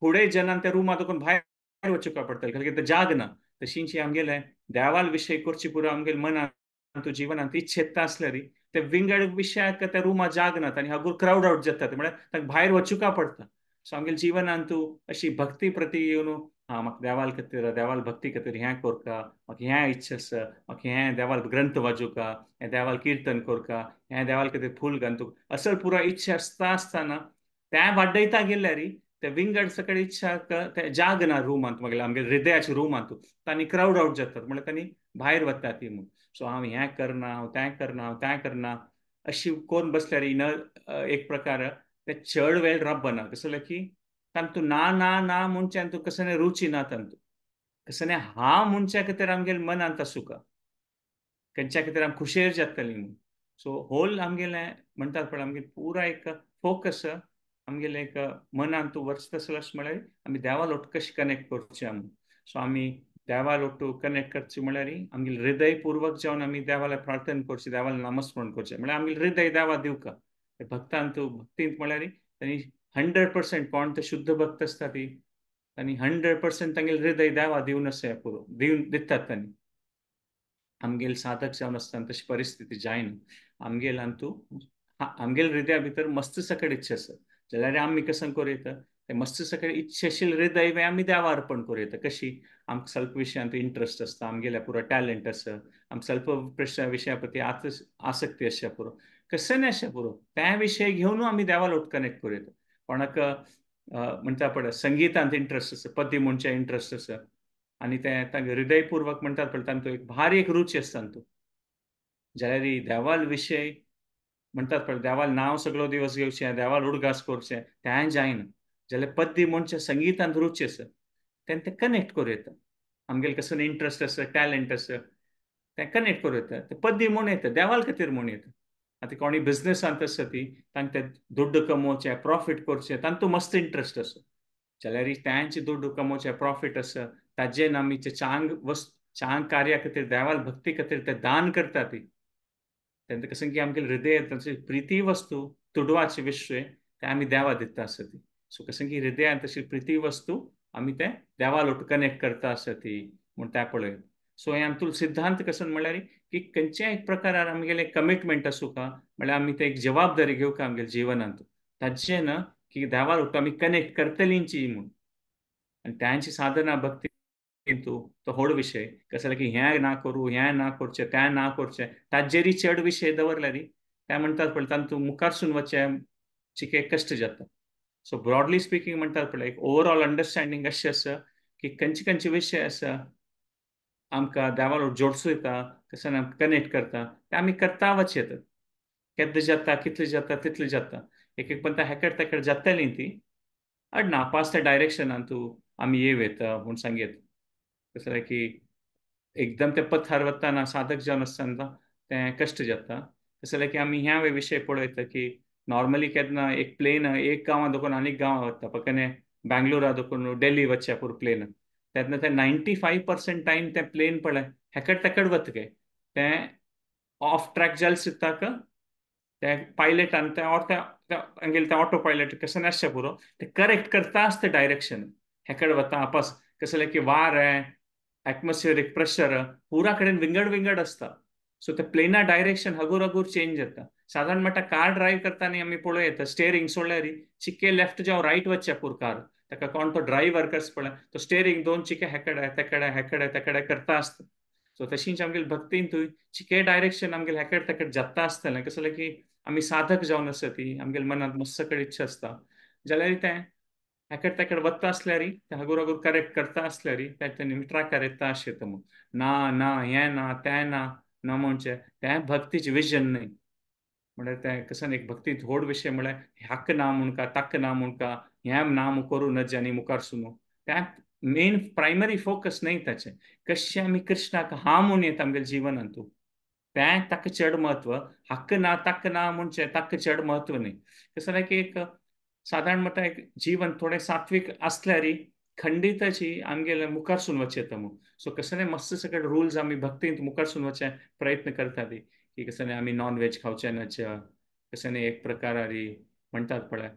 थोडे जनान त्या रुमांत वचून भायर वचूंक पडटलें कारण ते जाग ना. तशींची आमगेलें देवाल विशय करची पुरो आमगेले मनांत जिवनांत इच्छा येता आसल्यार ते विंगड विशयाक त्या रुमां जागनात आनी हगूर क्रावड आवट जातात, म्हळ्यार तांकां भायर वचूंक पडटा. सो आमगेले जिवनांत अशी भक्ती प्रती येवन हा म्हाका देवाल खातीर देवाल भक्ती खातीर हें करका, म्हाका हें इच्छा आसा, म्हाका हें देवाल ग्रंथ वाजोवका, हें देवाल किर्तन करका, हें देवाल खातीर फूल घालतू असल पुरा इच्छा आसता आसतना तें वाडयता गेल्यार ते विंगड सगळे इच्छा ते जागना रुमांत मागीर आमगे हृदयाच्या रुमांत तांणी क्रावड आवट जातात, म्हळ्यार तांणी भायर वता ती म्हूण. सो हांव हें करना, हांव तें करना, हांव तें करना अशी करून बसल्यार न एक प्रकार ते चड वेळ राबना. कसलें की तांतू ना ना ना म्हणच्यान तूं कसलें रुची ना, तांतू कसलें हा म्हणच्या खातीर आमगेले मनांत आसूका खंयच्या खातीर आमी खुशेर जातली म्हूण. सो होल आमगेलें म्हणटात पळय आमगेलें पुरा एक फोकस आमगेलें एक मनांत वचता आसलें अशें म्हळ्यार आमी देवा लोट कशें कनेक्ट करचें आमी. सो आमी देवा लोटू कनेक्ट करचें म्हळ्यार आमगेलें हृदयपूर्वक जावन आमी देवाला प्रार्थना करची, देवाला नामस्मरण करचें, म्हळ्यार आमगेलें हृदय देवा दिवका. भक्तांत भक्तींत म्हळ्यार तांणी 100% कोण ते शुद्ध भक्त आसता ती तांणी 100% तांगेलें हृदय देवा दिवन आसा पुरो दिवन दितात तांणी. आमगेले साधक जावन आसतना तशी परिस्थिती जायना, आमगेल अंतू आमगेले हृदया भितर मस्त सकड इच्छा आसा जाल्यार आमी कसं करूं येता ते मस्त सकड इच्छाशील हृदय आमी देवा अर्पण करूं येता. कशी आमकां स्वल्प विशयांत इंट्रस्ट आसता, आमगेल्या पुरो टॅलंट आसा, आमकां स्वल्प प्रश्न विशया प्रती आसक्ती आसा पुरो कशें न्ही आसा पुरो त्या विशय घेवन आमी देवा लोट कनेक्ट करूं येता. कोणाक म्हणटा पळय संगितांत इंट्रस्ट आसा, पद्य म्हणचे इंट्रस्ट आसा आनी ते तांकां हृदयपूर्वक म्हणटात पळय तांचो एक भारी एक रुची आसता तांतू, जाल्यार देवाल विशय म्हणटात पळय देवाल नांव सगळो दिवस घेवचें, देवाल उडगास करचें तें जायना, जाल्यार पद्य म्हणचे संगितांत रुची आसा तें तें कनेक्ट करूं येता. आमगेले कसो इंट्रस्ट आसा, टॅलंट आसा तें कनेक्ट करूं येता, तें पद्य म्हूण येता, देवाल खातीर म्हूण येता. आतां कोणी बिजनसांत आसा ती तांकां ते दुड्ड कमोवचें, प्रॉफीट करचें तांतू मस्त इंट्रस्ट आसा, जाल्यार तांचे दुड्ड कमोवचें प्रॉफीट आसा ताजेन आमी चांग वस्त चांग कार्या खातीर देवाल भक्ती खातीर ते दान करता ती तेंका कसं की आमगे हृदय तांची प्रिती वस्तू तुडवाचे विश्व ते आमी देवा दिता आसा ती. सो कसं की हृदयान तशी प्रिती वस्तू आमी ते देवा लोट कनेक्ट करता आसा ती म्हूण तें पळय. सो हें आमतूल सिद्धांत कसं म्हणल्यार की खंयच्याय एक प्रकारार आमगेलें कमिटमेंट आसूं का म्हळ्यार आमी ते एक जबाबदारी घेवका आमगेले जिवनांत ताजें ना की देवा लोट आमी कनेक्ट करतलींची म्हूण. आनी तांची साधना भक्ती तूं तो व्हड विशय कसो की हें ना करूं, हें ना करचें, तें ना करचें ताजेरी चड विशय दवरल्यार ते म्हणटात पळय तांतूं मुखारसून वचचें चिके कश्ट जाता. सो ब्रॉडली स्पिकींग म्हणटात पळय एक ओवरऑल अंडरस्टँडींग अशें आसा की खंयचे खंयचे विशय आसा आमकां देवा लोट जोडसो येता, कशें आमकां कनेक्ट करता ते आमी करता वच येतात, केद्द जाता कितले जाता तितले जाता, एक एक पण हेकड तेकड जातली ती अडना पास त्या डायरेक्शनान तूं आमी येव येता म्हूण सांगयेत. कसलें की एकदम ते पथार वतना साधक जावन आसतना तें कश्ट जाता. कसलें की आमी ह्या विशय पळयता की नॉर्मली केन्ना एक प्लेन एक गांवां दखून आनीक गांवां वता, पकने बेंगलोरा दखून दिल्ली वचचें पूर प्लेन, तेन्ना तें 95% टायम तें प्लेन पळय हेकड तेकड वता गे, तें ऑफ ट्रॅक जालें सुद्दां तें पायलटान तें ऑर तें तें ऑटो पायलट कशें नासचें पुरो तें करेक्ट करता आसता डायरेक्शन हेकड वता आपस. कसलें की वारें एटमॉस्फियरीक प्रेशर पुरा कडेन विंगड विंगड आसता. सो ते प्लेना डायरेक्शन हगूर हगूर चेंज जाता. सादारण म्हणटा कार ड्रायव्ह करता न्ही आमी पळोवं येता स्टेरींग सोडल्यार चिके लेफ्ट जावं रायट वचचें पूर कार, ताका कोण तो ड्रायव्हर कस पळय तो स्टेरींग दोन चिके हेकडे तेकडे हेकडे तेकडे करता आसता. सो तशीच आमगेले भक्तींतूय चिके डायरेक्शन आमगेले हेकडे तेकडे जाता आसतलें. कसं जालें की आमी साधक जावन आसता ती आमगेले मनांत मस्त कडेन इच्छा आसता जाल्यार तें हेकडे तेकडे वता आसल्यार तें हागूर हागूर करेक्ट करता आसल्यार तें ट्रॅकार येता अशें येता म्हूण ना ना हें ना तें ना ना म्हणचें तें भक्तीचें विजन न्हय. म्हणल्यार तें कसं एक भक्तींत व्हड विशय म्हळ्यार हाक ना म्हणका ताक ना म्हणका हें ना करूं नज आनी मुखार सुनू तें मेन प्रायमरी फोकस न्हय ताचें. कशें आमी कृष्णाक हा म्हूण येता आमगेल्या जिवनांतू तें ताका चड म्हत्व, हक्क ना ताक ना म्हणचें ताका चड म्हत्व न्हय. कसं जालें की एक सादारण म्हणटा एक जीवन थोडें सात्वीक आसल्यार खंडिताची आमगेले मुखारसून वचें येता म्हूण. सो कसं न्हय मस्त सगळे रुल्स आमी भक्तींत मुखारसून वचचे प्रयत्न करता ती की कसं न्हय आमी नॉन व्हेज खावचें नच, कसं न्हय एक प्रकारारी म्हणटात पळय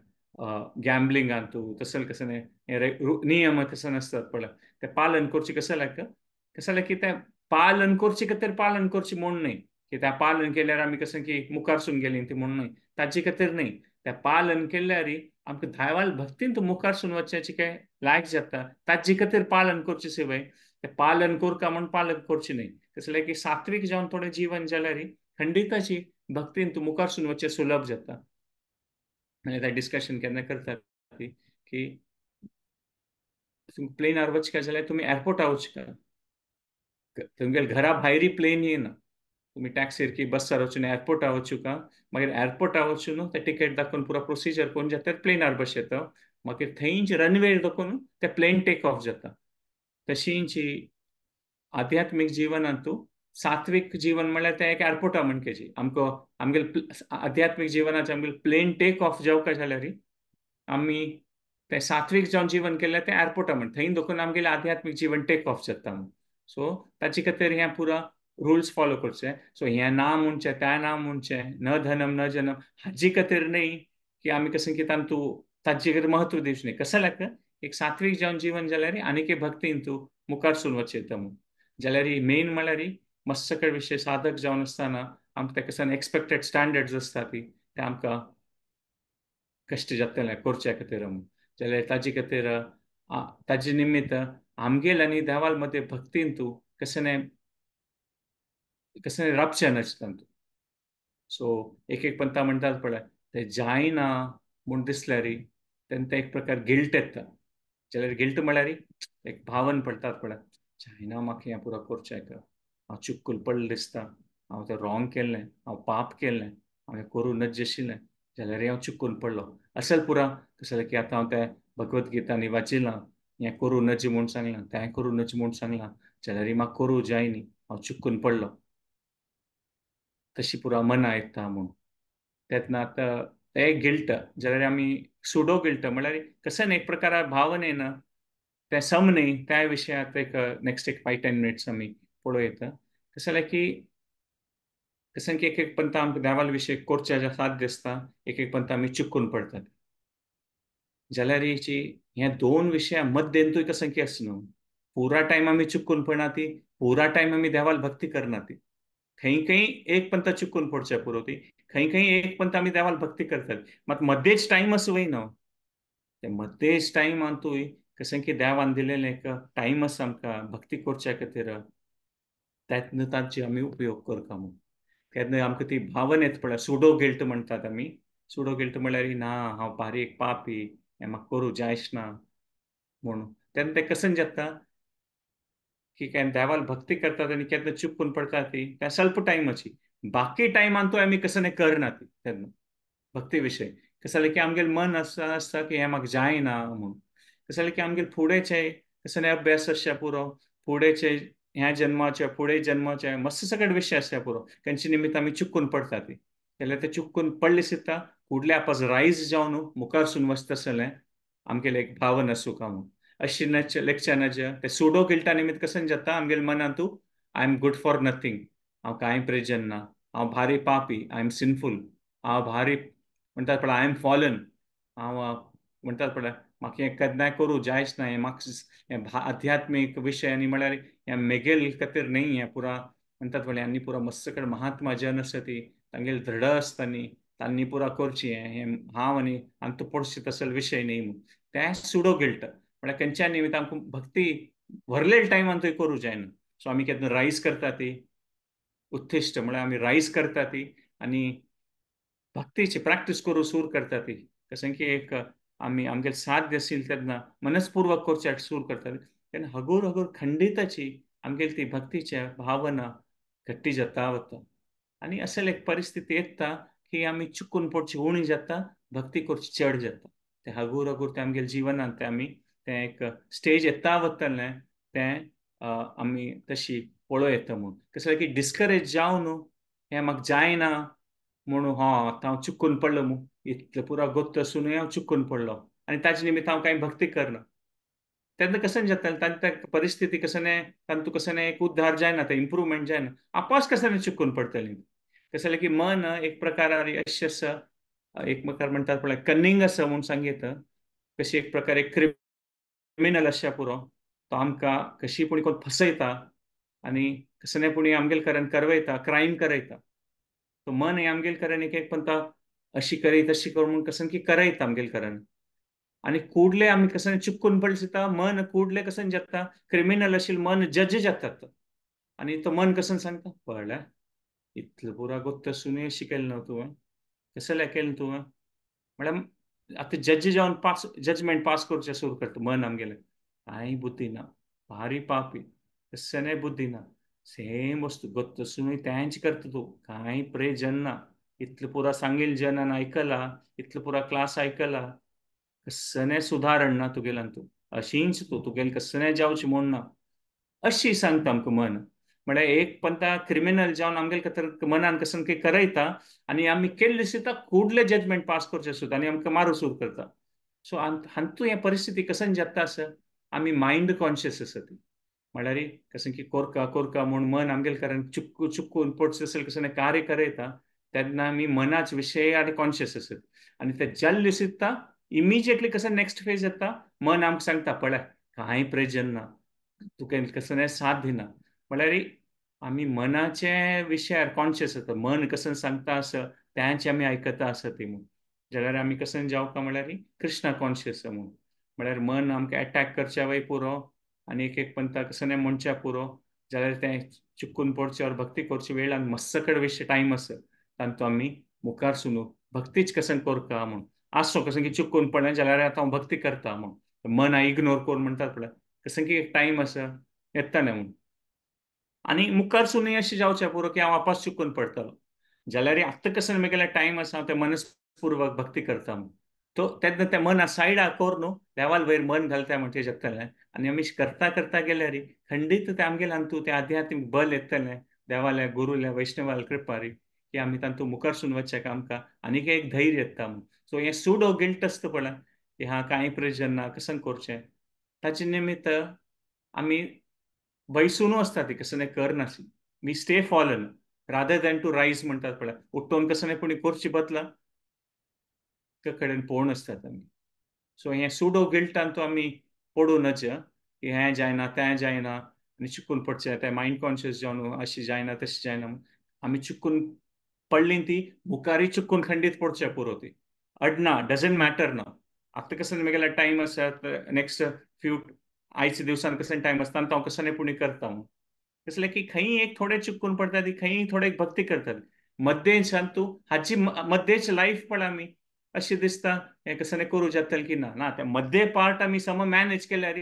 गॅम्बलिंगान तूं तसले कसं न्हय नियम तसं नासतात पळय ते पालन करचें. कसं जालें कसं जालें की तें पालन करचें खातीर पालन करचें म्हूण न्हय की तें पालन केल्यार आमी कसं की मुखारसून गेलीं ती म्हूण न्हय, ताजे खातीर न्हय. तें पालन केल्यार आमकां धायवाल भक्तीन मुखारसून वचपाचें काय लायक जाता ताजे खातीर पालन करचें शिवाय तें पालन करका म्हूण पालन करचें न्हय. कसं जालें की सात्वीक जावन थोडें जीवन जाल्यार खंडिताची भक्तीन तूं मुखारसून वचचें सुलभ जाता. आनी तें डिस्कशन केन्ना करतात ती की तुमकां प्लेनार वचका जाल्यार तुमी एअरपोर्टार वचका, तुमगेले घरा भायरी प्लेन येना, तुमी टॅक्सीर की बसार वचून एअरपोर्टार वचूका, मागीर एअरपोर्टार वचून ते टिकेट दाखोवन पुरो प्रोसिजर करून जाता प्लेनार बस येता, मागीर थंयच रनवेर दाखोवन ते प्लेन टेक ऑफ जाता. तशींच आध्यात्मीक जिवनांतू सात्वीक जीवन म्हणल्यार तें एक एअरपोर्टा म्हणकेची आमकां आमगेले आध्यात्मीक जिवनाचें आमगेले प्लेन टेक ऑफ जावका जाल्यार आमी तें सात्वीक जावन जीवन केल्यार तें एअरपोर्टा म्हण थंय दाखोवन आमगेलें आध्यात्मीक जीवन टेक ऑफ जाता म्हूण. सो ताचे खातीर हें पुरा रुल्स फॉलो करचें. सो हें ना म्हणचें तें ना म्हणचें न धनम न जनम हाजे खातीर न्हय की आमी कसं की तांतू ताजे खातीर म्हत्व दिवचें न्हय. कसं जाल्यार एक सात्वीक जावन जीवन जाल्यार आनीक एक भक्तीन तूं मुखारसून वचें येता म्हूण. जाल्यार मेन म्हणल्यार मस्त सगळे विशय साधक जावन आसतना आमकां तेका सान एक्सपेक्टेड स्टँडर्ड्स आसता ती ते आमकां कश्ट जातले करच्या खातीर म्हूण. जाल्यार ताजे खातीर ताजे निमित्त आमगेल आनी देवाल मदें भक्तीन तूं कशें न्हय कशें राबचें नासता तूं. सो एक एक पंथा म्हणटात पळय ते जायना म्हूण दिसल्यार तेन्ना ते एक प्रकार गिल्ट येता. जाल्यार गिल्ट म्हळ्यार एक भावन पडटात पळय जायना म्हाका हें पुरो करचें हांव चुकून पडलें दिसता, हांव तें रॉंग केल्लें, हांव पाप केल्लें, हांवें करूं नज आशिल्लें जाल्यार हांव चुकून पडलो असल पुरा. कशें जालें की आतां हांव तें भगवत गीता आनी वाचिलां हें करूं नज म्हूण सांगलां तें करूं नज म्हूण सांगलां जाल्यार म्हाका करूं जाय न्ही, हांव चुकून पडलो तशी पुरा मना येता म्हूण. तेन्ना आतां तें गिल्ट जाल्यार आमी सुडो गिल्ट म्हळ्यार कशें न्ही एक प्रकार भावन येना तें सम न्हय त्या विशयात एक नेक्स्ट एक 5-10 मिनट्स आमी पळोवं येता. कशें जालें की कशें की एक एक पंथा आमकां देवाल विशय करच्या साथ दिसता, एक एक पंथा आमी चुकून पडटात. जाल्यार हे दोन विशया मध्यंतूय कशें की आसना न्हू पुरा टायम आमी चुकून पडना ती, पुरा टायम आमी देवाल भक्ती करना ती. खंय खंय एक पंथा चुकून पडच्या पुरो ती, खंय खंय एक पंथ आमी देवाल भक्ती करतात मात मध्येच टायम असो वयना. ते मध्येच टायमांतूय कशें की देवान दिलेलें एक टायम आसा आमकां भक्ती करच्या खातीर तेन्ना तांची आमी उपयोग करता म्हूण. तेन्ना आमकां ती भावन येता पळय सुडो गिल्ट म्हणटात आमी. सुडो गिल्ट म्हणल्यार ना हांव बारीक पापी हें म्हाका करूं जायच ना म्हूण. तेन्ना तें कशें जाता की केन्ना देवाल भक्ती करतात आनी केन्ना चुकून पडटा ती त्या स्वल्प टायमाची बाकी टायमान तो आमी कसं न्हय करना ती. तेन्ना भक्ती विशय कसं जालें की आमगेलें मन आसता आसता की हें म्हाका जायना म्हूण. कसं जालें की आमगेलें फुडेंचें कसं न्हय अभ्यास आसच्या पुरो फुडेंचें ह्या जन्माचें फुडें जन्माचें मस्त सगळे विशय आसच्या पुरो तेंचे निमित्त आमी चुकून पडटा ती. जाल्यार ते चुकून पडले सुद्दां फुडले आपस रायज जावन मुखारसून वचता आसलें आमगेलें एक भावन आसूं का म्हूण. अशी नच लेक्चर ते सुडो गिल्टा निमित्त कशें जाता आमगेले मनांतू I am good for nothing, हांव कांय प्रयोजन ना, हांव भारी पापी, I am sinful, हांव भारी म्हणटात पळय I am fallen, हांव म्हणटात पळय म्हाका हें केन्नाय करूं जायच ना, हें म्हाका हें आध्यात्मीक विशय आनी म्हळ्यार हें मेगेल खातीर न्हय हें पुरा म्हणटात पळय आनी पुरा मस्त कडेन महात्मा जन आसता ती तांगेले दृढ आसता न्ही तांणी पुरा करची हें हांव आनी आनी तो पडशी तसलो विशय न्हय म्हूण. तें सुडो गिल्ट म्हळ्यार खंयच्या निमित्त आमकां भक्ती व्हरलेले टायमान थंय करूं जायना. सो आमी केन्ना रायज करता ती उत्थिश्ट म्हळ्यार आमी रायज करता ती आनी भक्तीची प्रॅक्टीस करूं सूर करता ती. कशें की एक आमी आमगेले साध्य आशिल्लें तेन्ना मनस्पुर्वक करच्या सूर करता तेन्ना हगूर हगूर खंडिताची आमगेली ती भक्तीच्या भावना घट्टी जाता वता. आनी असले एक परिस्थिती येता की आमी चुकून पडची उणी जाता, भक्ती करची चड जाता. ते हगूर हगूर ते आमगेले जिवनांत ते आमी तें एक स्टेज येता वतलें तें आमी तशी पळोवं येता म्हूण. कसलें की डिस्करेज जावन न्हू हें म्हाका जायना म्हणून हां आतां हांव चुकून पडलो म्हूण इतलें पुरा गोत्त आसुनूय हांव चुकून पडलो आनी ताजे निमित्त हांव कांय भक्ती करना. तेन्ना कशें जातलें तांकां त्या परिस्थिती कशें तांतूं कशें एक उद्धार जायना, तें इम्प्रूवमेंट जायना, आपास कशें चुकून पडटलीं. कशें की मन एक प्रकार अशें आसा, एक प्रकार म्हणटात पळय कनिंग आसा म्हूण सांगीत, कशी एक प्रकारे क्रिमिनल आसा पुरो, तो आमकां कशी पूण कोण फसयता आनी कसलें पूण आमगेले करण करवयता, क्रायम करयता. तो मन हें आमगेले करण एक एक पंता अशी करी तशी कर म्हूण कशें की करयता आमगेले करण. आनी कुडले आमी कशें चुकून पडले दिसता मन कुडले कशें जाता क्रिमिनल आशिल्लें मन जज जातात आनी तो मन कशें सांगता पळय इतलें पुरा गोत्त आसुनूय अशें केलें न्हू तुवें, कसलें केलें तुवें, म्हळ्यार आतां जज जावन पास जजमेंट पास करचें सुरू करता मन आमगेलें. कांय बुद्धी ना, भारी पापी, कसलें बुद्धी ना, सेम वस्तू गोत्त आसुनूय तेंच करता तूं, कांय प्रयोजन ना, इतलें पुरा सांगिल्लें जनान आयकलां, इतलें पुरा क्लास आयकला, कसलें सुदारण ना तुगेल्यान, तूं अशींच तूं तुगेलें कसलें जावचें म्हूण ना, अशी सांगता आमकां मन. म्हळ्यार एक पंता क्रिमिनल जावन आमगेले खातीर मनान कशें की करयता आनी आमी केल्ले दिसता कुडले जजमेंट पास करचें सुद्दां आनी आमकां मारूं सुरू करता. सो हातूंत हें परिस्थिती कशें जाता आसा आमी मायंड कॉन्शियस आसा ती, म्हळ्यार कशें की कोरका कोरका म्हूण मन आमगेले कारण चुकू चुकून पडचें असेल कशें कार्य करयता तेन्ना आमी मनाच विशय आनी कॉन्शियस आसत आनी ते जाल्ले दिसता इमिजिएटली कशें नेक्स्ट फेज येता मन आमकां सांगता पळय कांय प्रयोजन ना, तुका कसलें साथ दिना. म्हळ्यार आमी मनाचे विशयार कॉन्शियस आसता, मन कशें सांगता आसा तेंच आमी आयकता आसा ती म्हूण. जाल्यार आमी कशें जावका म्हळ्यार कृष्णा कॉन्शियस म्हूण, म्हळ्यार मन आमकां एटॅक करच्या वय पुरो आनी एक एक पंता कसलें म्हणच्या पुरो, जाल्यार तें चुकून पडचें और भक्ती करचे वेळान मस्त कडेन विशय टायम आसा तांतू आमी मुखार सुनू भक्तीच कशें करता म्हूण. आसो कशें की चुकून पडलें जाल्यार आतां हांव भक्ती करता म्हूण मन इग्नोर कर म्हणटात पळय, कशें की एक टायम आसा येता न्ही म्हूण. आनी मुखार सुनूय अशें जावचें पुरो की हांव वापस चुकून पडटलो, जाल्यार आतां कशें म्हगेलें टायम आसा हांव तें मनस्पुर्वक भक्ती करता म्हूण. तो तेन्ना तें मना सायडा कर न्हू देवाल वयर मन घालता म्हणचे जातलें आनी आमी करता करता गेल्यार खंडीत तें आमगेले हातूंत तें आध्यात्मीक बल येतलें देवाल्या गुरुल्या वैष्णवाल्या कृपारी की आमी तांतूं मुखार सून वचचें आमकां आनीक एक धैर्य येता म्हूण. सो हें सुडो गिल्ट आसता पळय की हां कांय प्रयोजन ना कशें करचें, ताचे निमित्त आमी बैसून आसता ती कसलें करनासली, we stay fallen rather than to rise म्हणटात पळय, उठोवन कसलें कोणी करची बदला कडेन पळोवन आसतात आमी. सो हें सुडो गिल्टान तो आमी पडूं नज की हें जायना तें जायना आनी चुकून पडचें तें मायंड कॉन्शियस जावन अशें जायना तशें जायना, आमी चुकून पडली ती मुखारय चुकून खंडीत पडचें पुरो ती अडना, डजंट मॅटर ना. आतां कसलें म्हगेलें टायम आसा नेक्स्ट फ्यू आयच्या दिवसान कसलें टायम आसता आनी हांव कसलें पुणी करता म्हूण. कसलें की खंय एक थोडें चुकून पडटा ती खंय थोडे भक्ती करतात मध्येच्यान तूं हाची मध्येच लायफ पळय आमी अशें दिसता हें कसलें करूं जातलें की ना ना तें मध्यें पार्ट आमी सम मॅनेज केल्यार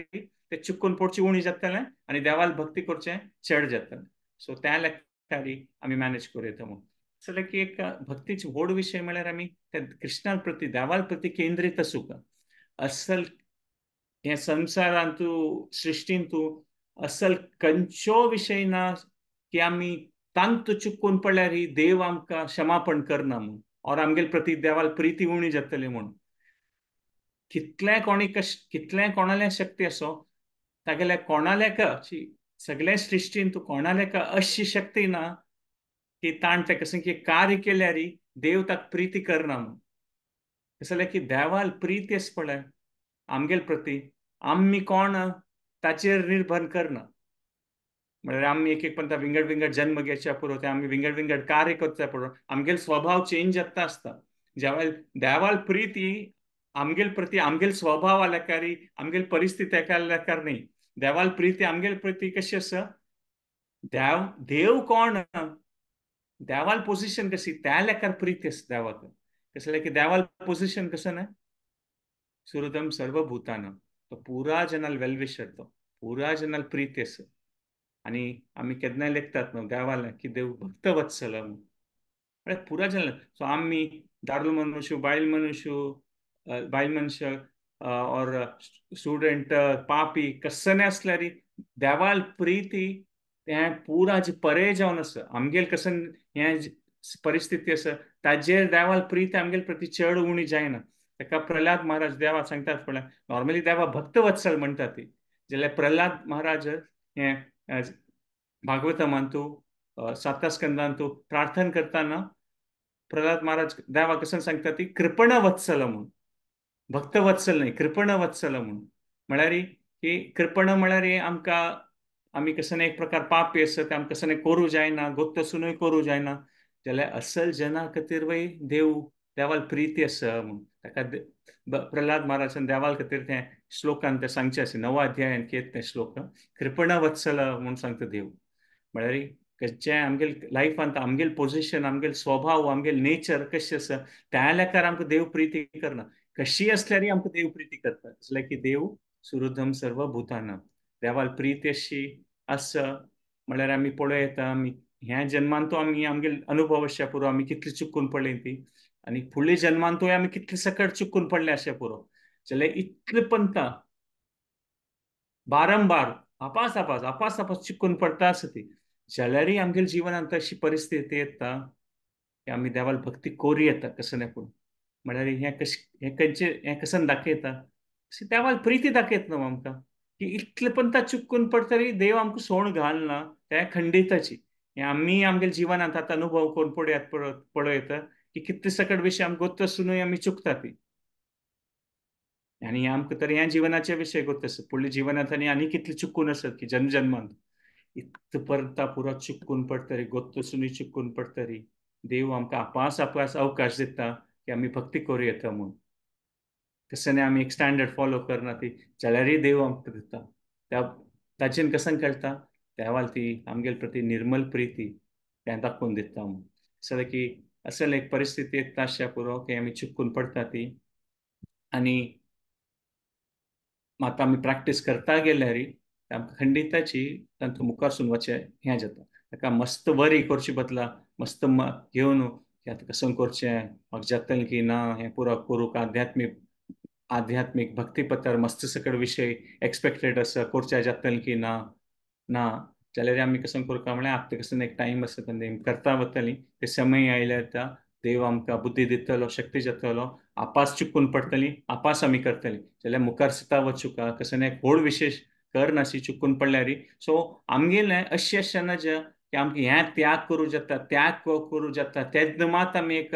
तें चुकून पडचें उणें जातलें आनी देवाल भक्ती करचें चड जातलें. सो त्या लेखारी आमी मॅनेज करूं येता म्हूण. जाल्यार की एक भक्तीचे व्हड विशय म्हळ्यार आमी त्या कृष्णा प्रती देवाल प्रती केंद्रीत आसूंक. असल हे संवसारांतू सृश्टींतू असल खंयचो विशय ना की आमी तांतू चुकून पडल्यार देव आमकां क्षमापण करना म्हूण और आमगेले प्रती देवाल प्रिती उणी जातली म्हूण. कितलें कोणी कितलें कोणाले शक्ती आसो तागेल्या कोणालेका सगळे सृश्टीन तूं कोणालेका अशी शक्ती ना की ताण तें कशें की कार्य केल्यार देव ताका प्रिती करना म्हूण. कसलें की देवाल प्रिती आसा पळय आमगेले प्रती आमी कोण ताचेर निर्भर करना. म्हळ्यार आमी एक एक पंता विंगड विंगड जन्म घेवच्या पुरो ते आमी विंगड विंगड कार्य करच्या पुरो आमगेले स्वभाव चेंज जाता आसता. ज्या वेळार देवाल प्रिती आमगेल प्रती आमगेल स्वभाव लेखारी आमगेल परिस्थिती एका लेखार न्ही. देवाल प्रिती आमगेल प्रती कशी आसा, देव देव कोण, देवाल पोझिशन कशी त्या लेखार प्रिती आसा देवाक. कसले की देवाल पोझिशन कसं ना, सुहृदम सर्वभूताना, तो पुरा जनाल वेलविशर, तो पुरा जनाल प्रीती आसा. आनी आमी केन्नाय लेखतात न्हू देवाला की देव भक्तवत्सल म्हळ्यार पुरा जनाल. सो आमी दारुल मनुष्य, बायल मनुष्य, बायल मनश और स्टुडंट, पापी कसने आसल्यार देवाल प्रिती तें पुरा जी परे जावन आसा. आमगेल कसन हें परिस्थिती आसा ताजेर देवाल प्रीती आमगेल प्रती चड उणी जायना. ताका प्रल्हाद महाराज देवा सांगतात पळय, नॉर्मली देवा भक्तवत्सल म्हणटात ती, जाल्यार प्रल्हाद महाराज हें भागवतमांतू साता स्कंदांतू प्रार्थना करताना प्रल्हाद महाराज देवा कसन सांगता ती कृपणवत्सल म्हूण, भक्तवत्सल न्ही, कृपणवत्सल म्हूण. म्हळ्यार की कृपण म्हळ्यार आमकां आमी कसने एक प्रकार पापी आसा ते आमकां कसने करूं जायना, गोत्तसुनूय करूं जायना, जाल्यार असल जना खातीर वय देव देवाल प्रिती आसा म्हूण. ताका प्रल्हाद महाराजान देवाल खातीर तें श्लोकान तें सांगचें आसा, नवा अध्यायान केत तें श्लोक कृपणवत्सल म्हूण सांगता देव. म्हळ्यार जें आमगेल लायफांत आमगेल पोझिशन, आमगेल स्वभाव, आमगेल नेचर कशें आसा त्या लेखार आमकां देव प्रिती करना. कशी आसल्यारय आमकां देव प्रिती करता. कसलें की देव सुहृदम सर्वभूताना, देवाल प्रिती अशी आसा म्हळ्यार आमी पळोवं येता आमी ह्या जन्मान तो आमी आमगेल अनुभव आशा पुरो, आमी कितली चुकून पडले ती, आनी फुडल्या जन्मान तोय आमी कितले सकट चुकून पडले अशें पुरो. जाल्यार इतले पंता बारंबार आपास आपास आपास आपास चुकून पडटा आसा ती, जाल्यारय आमगेल जिवनांत अशी परिस्थिती येता की आमी देवाल भक्ती करूं येता कसं नाही पूण. म्हळ्यार हें कशें हें खंयचें हें कसन दाखयता, देवाल प्रिती दाखयता न्हू आमकां की इतले पंता चुकून पडटरी देव आमकां सोण घालना त्या खंडिताची. हें आमी आमगेल जिवनांत आतां अनुभव करून पळयात पळयता की कितले सकट विशय आमकां गोत्त आसुनूय आमी चुकता ती. आनी आमकां तर ह्या जिवनाचे विशय गोत्त आसा, फुडल्या जिवनांत आनी आनी कितले चुकून आसत की जन्म जन्मांत इतले परता पुरो चुकून पडटरी, गोत्त आसुनूय चुकून पडटरी देव आमकां आपास आपास अवकाश दिता की आमी भक्ती करूं येता म्हूण. कसने आमी एक स्टँडर्ड फॉलो करना ती जाल्यारय देव आमकां दिता. त्या ताचेन कसन कळटा देवाल ती आमगेल प्रती निर्मल प्रिती तें दाखोवन दिता म्हूण. जाल्यार की असल एक परिस्थिती येता अशा पुरो की आमी चुकून पडटा ती, आनी मात आमी प्रॅक्टीस करता गेल्यार आमकां खंडिताची तांतूं मुखारसून वचें हें जाता. ताका मस्त वरी करचे बदला मस्त घेवन की आतां कसं करचें, म्हाका जातलें की ना, हें पुरो करूंक आध्यात्मीक आध्यात्मीक भक्तीपथार मस्त सकट विशय एक्सपेक्टेड आसा करच्या जातलें की ना ना, जाल्यार आमी कसं करता म्हळ्यार आतां कसं एक टायम आसा तेन्ना करता वतली ते समय आयल्यार आतां देव आमकां बुद्धी दितलो, शक्ती जातलो, आपास चुकून पडटली, आपास आमी करतली. जाल्यार मुखार सुद्दां वचुका कसं एक व्हड विशेश कर नाशी चुकून पडल्यार. सो आमगेलें अशें अशें नज की आमकां हें त्याग करूं जाता, त्याग करूं जाता तेन्ना मात आमी एक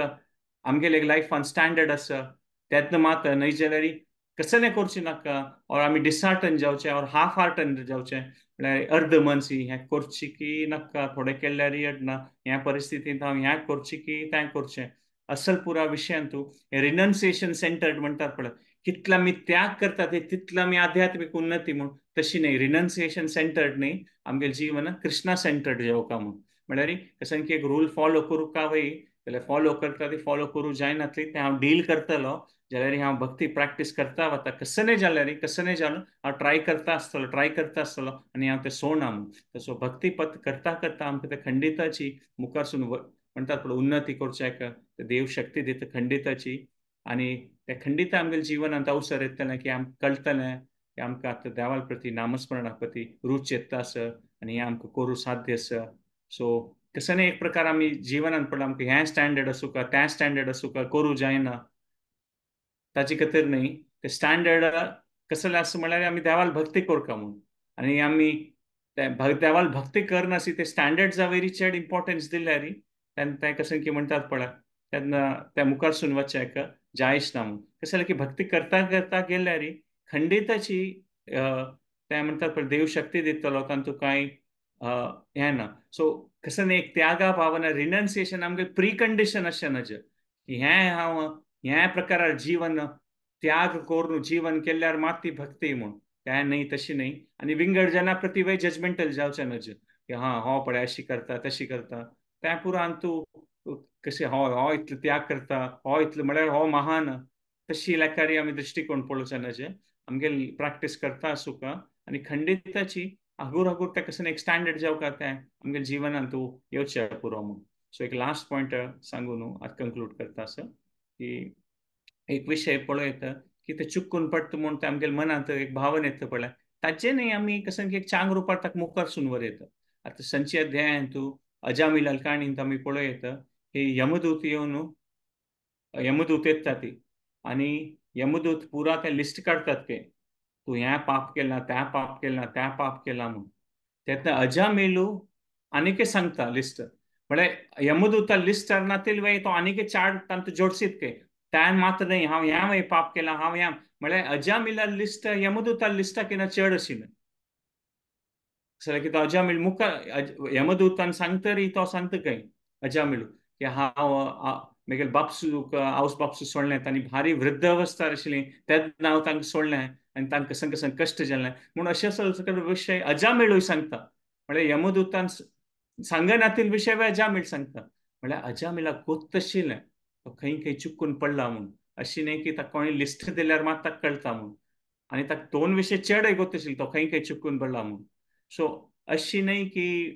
आमगेले एक लायफान स्टँडर्ड आसा तेन्ना मात न्हय जाल्यार कसलें करचें नाका और आमी डिसहार्टन जावचें और हाफ हार्टन जावचें, म्हळ्यार अर्द मनसी हें करचें की नाका, थोडें केल्यार अडना, ह्या परिस्थितींत हांव हें करचें की तें करचें. असल पुरा विशयान तूं रिनन्सिएशन सेंटर्ड म्हणटात पळय, कितलो आमी त्याग करता ते तितलो आमी आध्यात्मीक उन्नती म्हूण, तशी न्हय. रिनन्सिएशन सेंटर्ड न्हय, आमगेलें जीवन कृष्णा सेंटर्ड जावका म्हूण. म्हळ्यार कशें की एक रूल फॉलो करूंक का वय जाल्यार फॉलो करता ती फॉलो करूं जायनातली तें हांव डील करतलो, जाल्यार हांव भक्ती प्रॅक्टीस करता वता कसने जाल्यार कसने जालो हांव ट्राय करता आसतलो, ट्राय करता आसतलो आनी हांव तें सोडना म्हूण. तसो भक्ती पथ करता करता आमकां ते खंडिताची मुखारसून म्हणटात पळय उन्नती करच्याक देव शक्ती दिता खंडिताची. आनी ते खंडिता आमगेले जिवनांत अवसर येतलें की आमकां कळटलें की आमकां आतां देवाल प्रती नामस्मरणा प्रती रूच येता आसा आनी हें आमकां करूं साध्य आसा. सो कसने एक प्रकार आमी जिवनांत पडला आमकां हें स्टँडर्ड आसूं का तें स्टँडर्ड आसूं का करूं जायना ताचे खातीर न्हय. ते स्टँडर्ड कसलें आसा म्हळ्यार आमी देवाल भक्ती करता म्हूण, आनी आमी देवाल भक्ती करनासी ते स्टँडर्ड्सा वयरी चड इम्पोर्टन्स दिल्यार तेन्ना तें कशें की म्हणटात पळय तेन्ना त्या मुखारसून वचेक जायच ना म्हूण. कशें की भक्ती करता करता गेल्यार खंडिताची तें म्हणटात पळय देव शक्ती दितलो तांतूं कांय हें ना. सो कसं एक त्यागा भावना रिनन्सिएशन आमगे प्रिकंडिशन अशें नज की हें हांव ह्या प्रकारार जीवन त्याग करून जीवन केल्यार मात ती भक्ती म्हूण, तें न्हय तशी न्हय. आनी विंगड जना प्रती वय जजमेंटल जावचें नज की हां हो पळय अशी करता तशी करता, त्या पुरान तूं कशें हो हो इतलो त्याग करता, हो इतलो म्हळ्यार हो महान, तशी लेखारी आमी दृश्टिकोण पळोवचें नज. आमगेल प्रॅक्टीस करता आसूका आनी खंडिताची हागूर हागूर त्या कशें एक स्टँडर्ड जावका तें आमगेल जिवनान तूं येवचें पुरो म्हूण. सो एक लास्ट पॉयंट सांगू न्हू आतां कंक्लूड करता आसा की एक विशय पळयता की ते चुकून पडटा म्हूण ते आमगेले मनांत एक भावन येता पळय, ताचें न्हय आमी कशें की एक चांग रुपार ताका मुखार सून वरयता. आतां संची अध्यायांत तूं अजामिलाल काणींत आमी पळयता की यमदूत येवन यमदूत येता ती आनी यमदूत पुरा ते लिस्ट काडटात की तूं हें पाप केलां तें पाप केलां तें पाप केलां म्हूण. तेन्ना अजामेलू आनीक सांगता लिस्ट, म्हळ्यार यमदूता लिस्ट नातील वय तो आनीक चार तांतूं जोडशीत के त्यान मात्र न्हय हांव ह्या वय पाप केलां हांव ह्या, म्हळ्यार अजामिला लिस्ट यमदूता लिस्टा केन्ना चड आशिल्लें. जाल्यार कितें अजामील मुखार यमदूतान सांगतरी तो सांगता खंय अजामिलू की हांव मागीर बापसू आवस बापसू सोडलें, तांणी भारी वृद्ध अवस्था आशिल्ली तेन्ना हांव तांकां सोडलें आनी तांकां कशें कशें कश्ट जालें म्हूण अशें सगळे विशय अजामिलूय सांगता. म्हळ्यार यमदूतान सांगनातील विशय अजामील सांगता. म्हळ्यार अजामिलाक गोत्त आशिल्लें तो खंय खंय चुकून पडला म्हूण, अशी न्हय की ताका कोणें लिस्ट दिल्यार मात ताका कळटा म्हूण, आनी ताका दोन विशय चडय गोत्त आशिल्ले तो खंय खंय चुकून पडला म्हूण. सो अशी न्हय की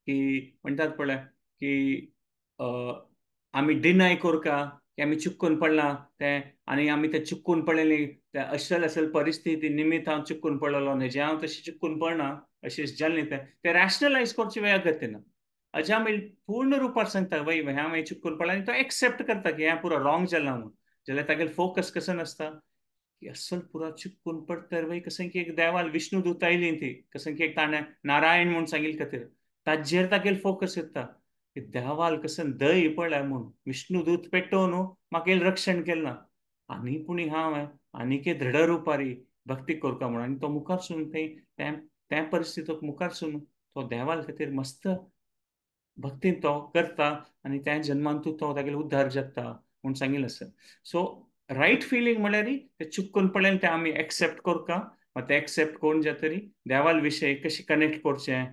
की म्हणटात पळय की आमी डिनाय करका की आमी चुकून पडला तें आनी आमी तें चुकून पडलें तें असल असल परिस्थिती निमित्त हांव चुकून पडलेलो न्हय, जें हांव तशें चुकून पडना अशें जालें तें तें रॅशनलायज करचें वेळ अगत्य ना. अजामील पूर्ण रुपार सांगता वय ह्या मागीर चुकून पडला आनी तो एक्सेप्ट करता की हें पुरो रॉंग जालां म्हूण. जाल्यार तागेलो फोकस कसो नासता की असल पुरो चुकून पडतर वय कशें की एक देवाल विष्णु दूत आयली ती कशें की एक ताणें नारायण म्हूण सांगिल्लें खातीर ताजेर तागेलो फोकस येता की देवाल कशें दय पळय म्हूण विष्णु दूत पेटोवन म्हाका रक्षण केलें ना आनी पुणी हांव आनीक दृढ रुपारी भक्ती करता म्हूण. आनी तो मुखार सून थंय त्या परिस्थितीक मुखार सून तो देवाल खातीर मस्त भक्तीन तो करता आनी त्या जन्मान तो तागेलो उद्धार जाता म्हूण सांगिल्लें आसा. सो रायट फिलींग म्हळ्यार ते चुकून पडलें तें आमी एक्सेप्ट करका, मागीर तें एक्सेप्ट करून जातरी देवाल विशय कशें कनेक्ट करचें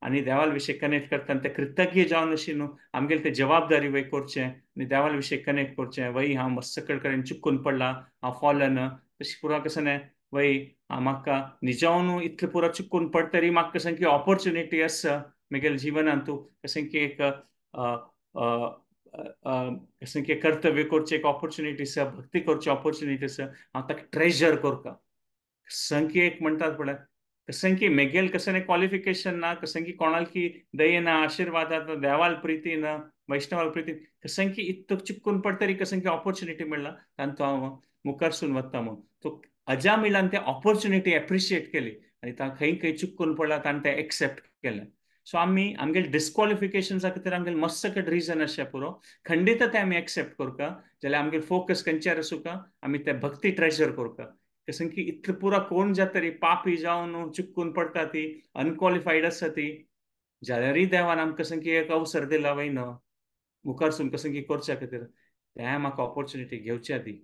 आनी देवाल विशय कनेक्ट करतना तें कृतज्ञ जावन अशी न्हू आमगेले ते जबाबदारी वय करचें आनी देवाल विशय कनेक्ट करचें. वय हांव मस्त कडेन चुकून पडला हांव फॉलन तशें पुरो कशें न्हय वय म्हाका निजावन इतलें पुरो चुकून पडटरी म्हाका कशें की ऑपोर्चुनिटी आसा म्हगेल्या जिवनांत तूं कशें की एक कशें की कर्तव्य करचें एक ऑपोर्चुनिटी आसा, भक्ती करची ऑपोर्चुनिटी आसा, हांव ताका ट्रेजर करता. कशें की एक म्हणटात पळय कशें की मेगेल कशें क्वॉलिफिकेशन ना, कशें की कोणाल की दये ना, आशिर्वादात ना, देवाल प्रिती ना, वैष्णवाल प्रिती, कशें की इतलो चुकून पडटरी कशें की ऑपोर्चुनिटी मेळ्ळा तांतूं हांव मुखारसून वता म्हूण. तो अजामिलान ते ऑपोर्चुनिटी एप्रिशिएट केली आनी तांकां खंय खंय चुकून पडला ताणें तें एक्सेप्ट केलें. सो आमी आमगेले डिस्क्वॉलिफिकेशन्सा खातीर आमगेले मस्त कडेन रिजन आसचें पुरो, खंडीत तें आमी एक्सेप्ट करका जाल्यार आमगेले फोकस खंयच्यार आसूका आमी ते भक्ती ट्रेजर करका. कशें की इतलें पुरो कोण जातरी पापी जावन चुकून पडटा ती अनक्वॉलिफायड आसा ती, जाल्यारूय देवान आमकां कशें की एक अवसर दिला वय न्हू मुखारसून कशें की करच्या खातीर तें म्हाका ऑपोर्चुनिटी घेवच्या आदी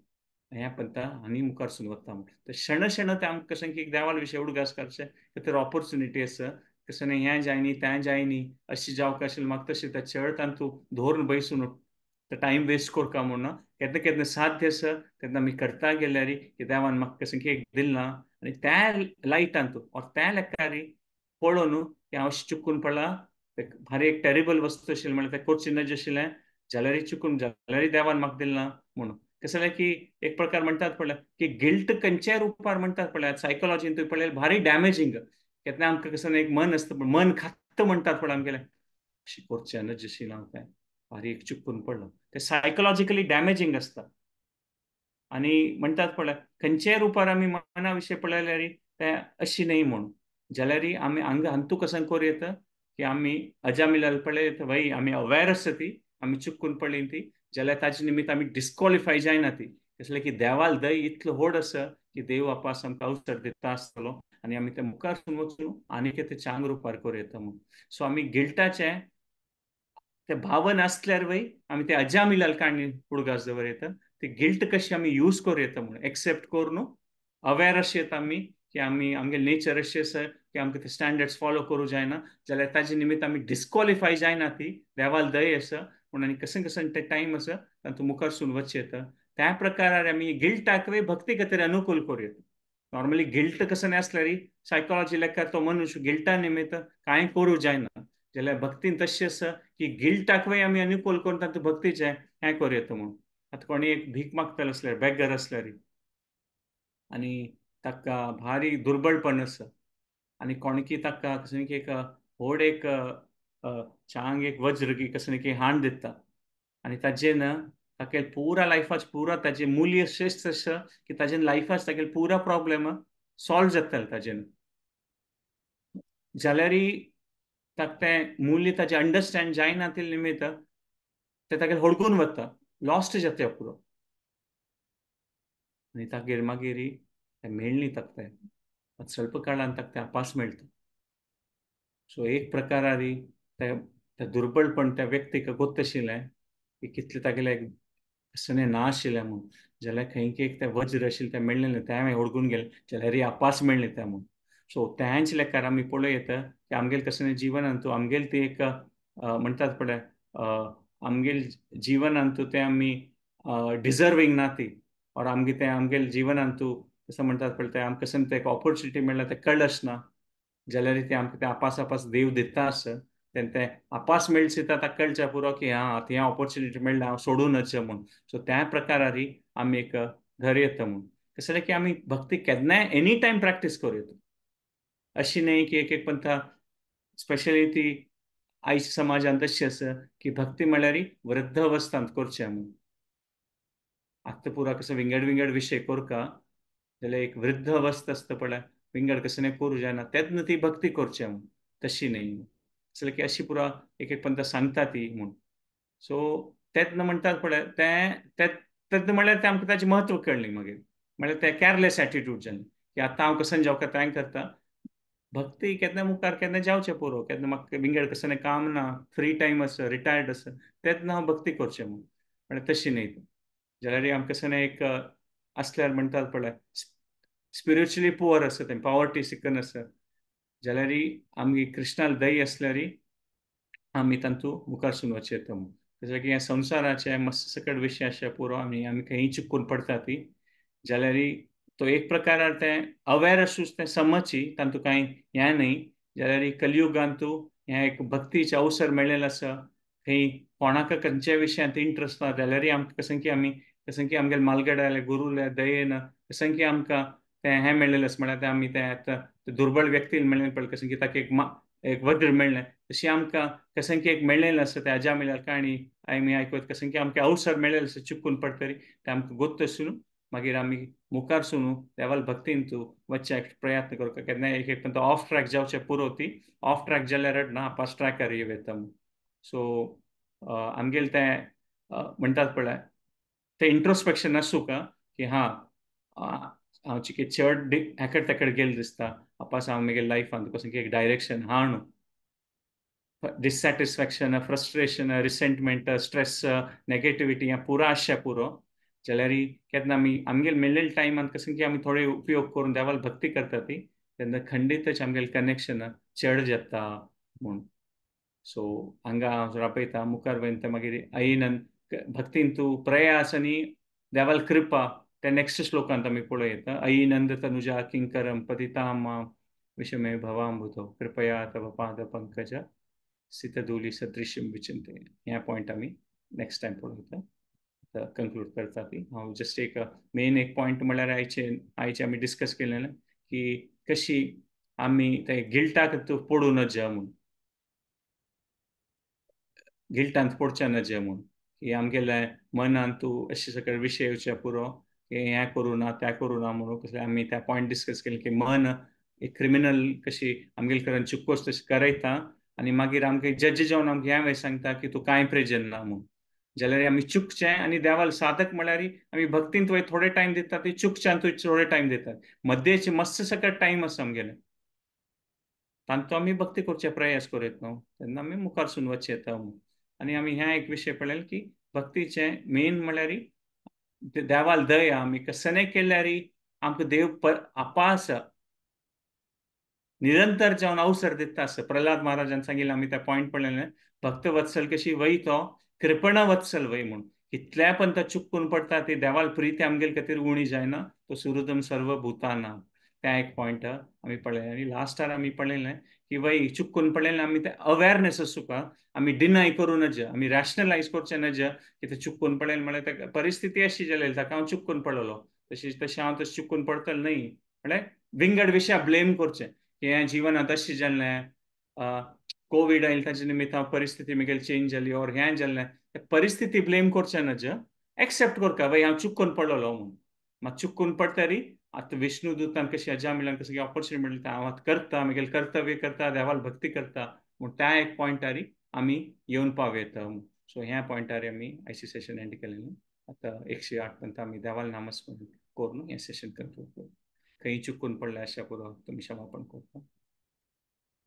हें पंता आनी मुखारसून वता म्हूण. तर क्षण क्षण तें आमकां कशें की देवाल विशय उडगास करचें खातीर ऑपोर्चुनिटी आसा. कशें न्हय हें जायनी तें जायनी अशें जावंक आशिल्लें म्हाका तशें तें चड तांतूं धरून बैसून तो टायम वेस्ट करका म्हूण ना. केन्ना केन्ना साध्य आसा तेन्ना आमी करता गेल्यार की देवान म्हाका कशें की एक दिलें ना आनी त्या लायटान तूं ऑर त्या लेखारी पळोवन की हांव अशें चुकून पडला तें भारी एक टेरेबल वस्तू आशिल्लें म्हळ्यार तें करचें नज आशिल्लें जाल्यारूय चुकून जाल्यारूय देवान म्हाका दिलें ना म्हणून. कशें जालें की एक प्रकार म्हणटात पळय की गिल्ट खंयच्याय रुपार म्हणटात पळय सायकोलॉजीन तुवें पळयल्यार भारी डॅमेजींग. केन्ना आमकां कशें एक मन आसता मन खात्त म्हणटात पळय आमगेलें अशें करचें नज आशिल्लें हांव तें भारी एक चुकून पडलो तें सायकोलॉजिकली डॅमेजींग आसता. आनी म्हणटात पळय खंयच्याय रुपार आमी मना विशय पळयल्यार तें अशी न्हय म्हूण, जाल्यार आमी हांगा हांतू कशें करूं येता की आमी अजामिलाल पळयत वय आमी अवेर आसा ती आमी चुकून पडली ती, जाल्यार ताजे निमित्त आमी डिस्क्वॉलिफाय जायना ती. कसलें की देवाल दय इतलो व्हड आसा की देव आपास आमकां अवसर दिता आसतलो आनी आमी ते मुखार सून वचून आनीक ते चांग रुपार करूं येता म्हूण. सो आमी गिल्टाचें ते भावन आसल्यार वय आमी ते अजामिलाल काणी उडगास दवर येता. ती गिल्ट कशी आमी यूज करूं येता म्हणून एक्सेप्ट करून अवेर अशें येता आमी की आमी आमगे नेचर अशें आसा की आमकां ते स्टँडर्ड्स फॉलो करूं जायना जाल्यार ताजे निमित्त आमी डिस्क्वॉलिफाय जायना ती देवाल दय आसा पूण आनी कशें कशें ते टायम आसा तातूंत मुखार वचचें येता. त्या प्रकारार आमी गिल्टाक भक्ती खातीर अनुकूल करूं येता. नॉर्मली गिल्ट कसं नाही आसल्यार सायकोलॉजी लेखार तो मनुष्य गिल्टा निमित्त कांय करूं जायना जाल्यार भक्तीन तशें आसा की गिल्टाकूय आमी अनुकूल करून तातूंत भक्तीचें हें करूं येता म्हणून. आतां कोणी एक भीक मागतलो आसल्यार बेगर आसल्यार आनी ताका भारी दुर्बळपण आसा आनी कोणकी ताका कसं की एक व्हड एक चांग एक वज्र की कसं की हाण दिता आनी ताजें ना ताके पुरा लायफाच पुरा ताजे मूल्य श्रेष्ठ आसा की ताजे लायफाच तागे पुरा प्रॉब्लेम सॉल्व जातले ताजेन जाल्यार ताका तें मूल्य ताजें अंडरस्टँड जायना ते निमित्त तें तागेलें हडकून वता, लॉस्ट जाता पुरो आनी तागेर मागीर तें मेळ्ळी ताका तें स्वल्प काळान ताका तें अपास मेळटा. सो एक प्रकारारी तें दुर्बळपण त्या व्यक्तीक गोत्त आशिल्लें की कितलें तागेलें कसलें ना आशिल्लें म्हूण जाल्यार खंय एक तें वज्र आशिल्लें तें मेळ्ळें तें हांवें हडकून गेलें जाल्यार अपास मेळ्ळें तें म्हूण. सो तेंच लेखार आमी पळोवं येता की आमगेलें कसलें जिवनांतू आमगेलें ती एक म्हणटात पळय आमगेले जिवनांतू तें आमी डिजर्वींग ना ती और आमगे तें आमगेले जिवनांतू कसं म्हणटात पळय तें आमकां कसं तें एक ऑपोर्चुनिटी मेळ्ळा तें कळच ना जाल्यार तें आमकां तें आपास आपास देव दिता आसा तेन्ना तें आपास मेळचे ताका कळचें पुरो की हां आतां हें ऑपोर्चुनिटी मेळ्ळें हांव सोडूनच म्हूण. सो त्या प्रकारारी आमी एक घर येता म्हूण कसलें की आमी भक्ती केन्नाय एनी टायम प्रॅक्टीस करूं येता. अशी न्हय की एक एक पंथा स्पेशली ती आयच्या समाजांत तशी आसा की भक्ती म्हळ्यार वृद्ध अवस्थांत करचें म्हूण. आतां पुरा कसो विंगड विंगड विशय करका जाल्यार एक वृद्ध अवस्था आसता पळय विंगड कसो करूं जायना तेन्ना ती भक्ती करचें म्हूण तशी न्हय कसलें की अशी पुरा एक एक पंथा सांगता ती म्हूण. सो तेन्ना म्हणटात पळय तें तेन्ना म्हळ्यार तें आमकां ताचें म्हत्व कळ्ळें मागीर म्हळ्यार तें कॅरलेस एटिट्यूड जालें की आतां हांव कसो जावं तें करता भक्ती केन्ना मुखार केन्ना जावचें पुरो केन्ना म्हाका विंगड कसलें काम ना फ्री टायम आसा रिटायर्ड आसा तेन्ना हांव भक्ती करचें म्हूण म्हळ्यार तशी न्हय जाल्यार आमकां कसलें एक आसल्यार म्हणटात पळय स्पिरिच्युअली पुअर आसा तें पॉवर्टी सिकन आसा जाल्यार आमगे कृष्णाल दही आसल्यार आमी तांतू मुखार वचूं येता म्हूण. जशें की ह्या संवसाराचे मस्त सकट विशय आसा पुरो आमी आमी खंयी चिकून पडटा ती जाल्यार तो एक प्रकारार तें अवेर आसूच तें समजची तातूंत कांय हें न्हय जाल्यार कलियुगांतू हें एक भक्तीचें अवसर मेळ्ळेलें आसा खंय कोणाक खंयच्या विशयांत इंट्रस्ट ना जाल्यार आमकां कसं की आमी कसं की आमगेले मालगड्याले गुरुले दयेन कसं की आमकां तें हें मेळ्ळेलें आसा म्हळ्यार तें आमी तें आतां दुर्बळ व्यक्तीन मेळ्ळें पळय कसं की ताका एक एक वज्र मेळ्ळें तशी आमकां कसं की एक मेळ्ळेलें आसा तें अजा मेळ्ळ्यार काणी आमी आयकत कसं की आमकां अवसर मेळ्ळेलें आसा चुकून पडटरी तें आमकां गोत्त आसून मागीर आमी मुखार सुनू देवाल भक्तीन तूं वचचे प्रयत्न करता केन्ना एक एक पण ऑफ ट्रॅक जावचें पुरो ती ऑफ ट्रॅक जाल्यार ना पास ट्रॅकार येता. सो आमगेलें तें म्हणटात पळय तें इंट्रोस्पेक्शन आसूं का की हां हांव चिके चड हेकड तेकड गेल्लें दिसता आपास हांव म्हगे लायफान कसं की एक डायरेक्शन हा न्हू dissatisfaction frustration resentment stress negativity हें पुरो आसचें पुरो जाल्यार केन्ना आमी आमगेले मेळ्ळेले टायमान कसं की आमी थोडे उपयोग करून देवाल भक्ती करता ती तेन्ना खंडीतच आमगेलें कनेक्शन चड जाता म्हूण. सो हांगा हांव राबयता मुखार वयता ते मागीर आईन भक्तीन तूं प्रयास आनी देवाल कृपा त्या नेक्स्ट श्लोकांत आमी पळोवं येता. अयि नंद तनुजा किंकरम पतिताम विषमे भवाम्बुधौ कृपया तव पाद पंकज सितधूली सदृशम विचिंते. ह्या पॉयंट आमी नेक्स्ट टायम पळोवं येता. कंक्लूड करता ती हांव जस्ट एक मेन एक पॉयंट म्हळ्यार आयचे आयचे आमी डिस्कस केलें की कशी आमी ते गिल्टाक पडूं नज म्हूण गिल्टांत पडचें नज म्हूण की आमगेले मनान तूं अशे सगळे विशय येवचे पुरो की हें करूं ना तें करूं ना म्हणून कसलें आमी त्या पॉयंट डिस्कस केलें की मन एक क्रिमिनल कशी आमगेले कडेन चुकोस तशें करयता आनी मागीर आमकां जज जावन आमकां ह्या वेळ सांगता की तूं कांय प्रेजन ना म्हूण जाल्यार आमी चुकचें आनी देवाल साधक म्हळ्यार आमी भक्तीन तुवें थोडे टायम दितात ती चुकच्यान तुवें थोडे टायम दितात मध्येचे मस्त सकट टायम आसा आमगेले तांचो आमी भक्ती करचे प्रयास करूं न्हू तेन्ना आमी मुखार सून वचचें येता. आनी आमी ह्या एक विशय पळयलें की भक्तीचें मेन म्हळ्यार देवाल दया आमी कसने केल्यार आमकां देव आपास निरंतर जावन अवसर दिता आसा. प्रल्हाद महाराजान सांगिल्लें आमी त्या पॉयंट पळयलें, भक्तवत्सल कशी वय तो कृपणवत्सल वय म्हूण कितल्या पण तो चुकून पडटा ती देवाल प्रिती आमगेले खातीर उणी जायना, तो सुहृदम सर्व भूताना. त्या एक पॉयंट आमी पळयलें. आनी लास्टार आमी पळयलें की वय चुकून पळयलें आमी ते अवेरनेस आसूका आमी डिनाय करूं नज, आमी रॅशनलायज करचें नज की ते चुकून पळयलें म्हळ्यार त्या परिस्थिती अशी जाली ताका हांव चुकून पडलो तशी तशें हांव तशें चुकून पडटलें न्हय म्हळ्यार विंगड विशया ब्लेम करचें की हें जिवनांत अशें जालें, कोवीड आयलें ताजे निमित्त हांव परिस्थिती म्हगेली चेंज जाली ओर हें जालें, परिस्थिती ब्लेम करचें नज, एक्सेप्ट करका वय हांव चुकून पडलो म्हूण. मात चुकून पडटरी आतां विष्णुदूतान कशी अजा मेळ्ळ्यान कसली ऑपॉर्च्युनिटी मेळ्ळी हांव आतां करता म्हगेलें कर्तव्य करता देवाल भक्ती करता म्हूण त्या एक पॉयंटारी आमी येवन पावयता. सो ह्या पॉयंटार आमी आयसी सेशन एंड केलें. आतां 108 पर्यंत आमी देवाल नामस्मरण करून हें सेशन करता. खंय चुकून पडलें अशें पुरो तुमी क्षमापण करता.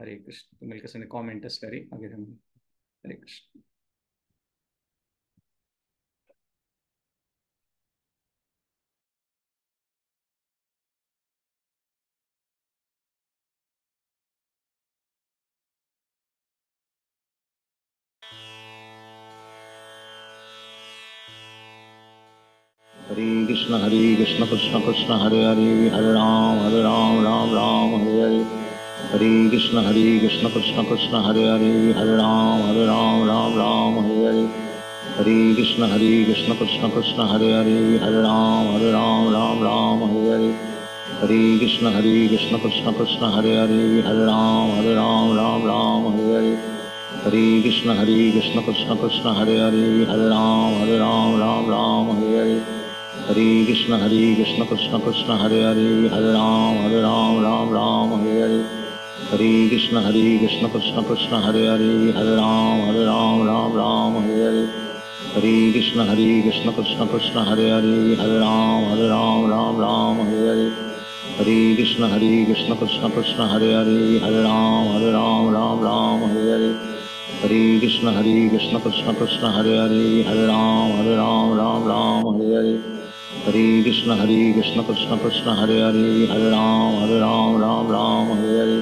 हरे कृष्ण. तुमी कसले कॉमेंट आसल्यार मागीर आमी हरे कृष्ण. हरे कृष्ण कृष्ण कृष्ण हरे हरे, हरे राम राम राम हरे हरे। हरे कृष्ण कृष्ण कृष्ण हरे हरे, हरे राम राम राम हरे हरे। हरे कृष्ण कृष्ण कृष्ण हरे हरे, हरे राम राम राम हरे हरे। हरे कृष्ण कृष्ण कृष्ण हरे हरे, हरे राम राम राम हरे हरे। हरे कृष्ण कृष्ण कृष्ण हरे हरे, हरे राम राम राम हरे हरे। हरे कृष्ण कृष्ण कृष्ण हरे हरे, हरे राम राम राम हरे हरे। हरे कृष्ण कृष्ण कृष्ण हरे हरे, हरे राम राम राम हरे हरे। हरे कृष्ण कृष्ण कृष्ण हरे हरे, हरे राम राम राम हरे हरे। हरे कृष्ण कृष्ण कृष्ण हरे हरे, हरे राम राम राम हरे हरे। हरे कृष्ण कृष्ण कृष्ण हरे हरे, हरे राम राम राम हरे हरे। हरे कृष्ण कृष्ण कृष्ण हरे हरे, हरे राम राम राम हरे हरे। हरे कृष्ण कृष्ण कृष्ण हरे हरे, हरे राम राम राम हरे हरे। हरे कृष्ण कृष्ण कृष्ण हरे हरे, हरे राम राम राम हरे हरे।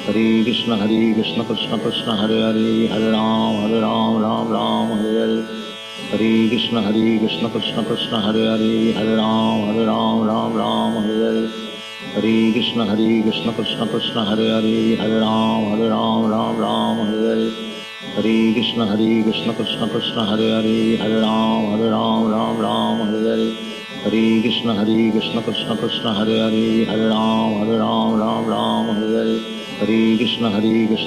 हरे कृष्ण कृष्ण कृष्ण हरे हरे, हरे राम राम राम हरे हरे। हरे कृष्ण कृष्ण कृष्ण हरे हरे, हरे राम राम राम हरे हरे। हरे कृष्ण कृष्ण कृष्ण हरे हरे, हरे राम राम राम हरे हरे। हरे कृष्ण कृष्ण कृष्ण हरे हरे, हरे राम राम राम हरे हरे। हरे कृष्ण कृष्ण कृष्ण हरे हरे, हरे राम राम राम हरे हरे। हरे कृष्ण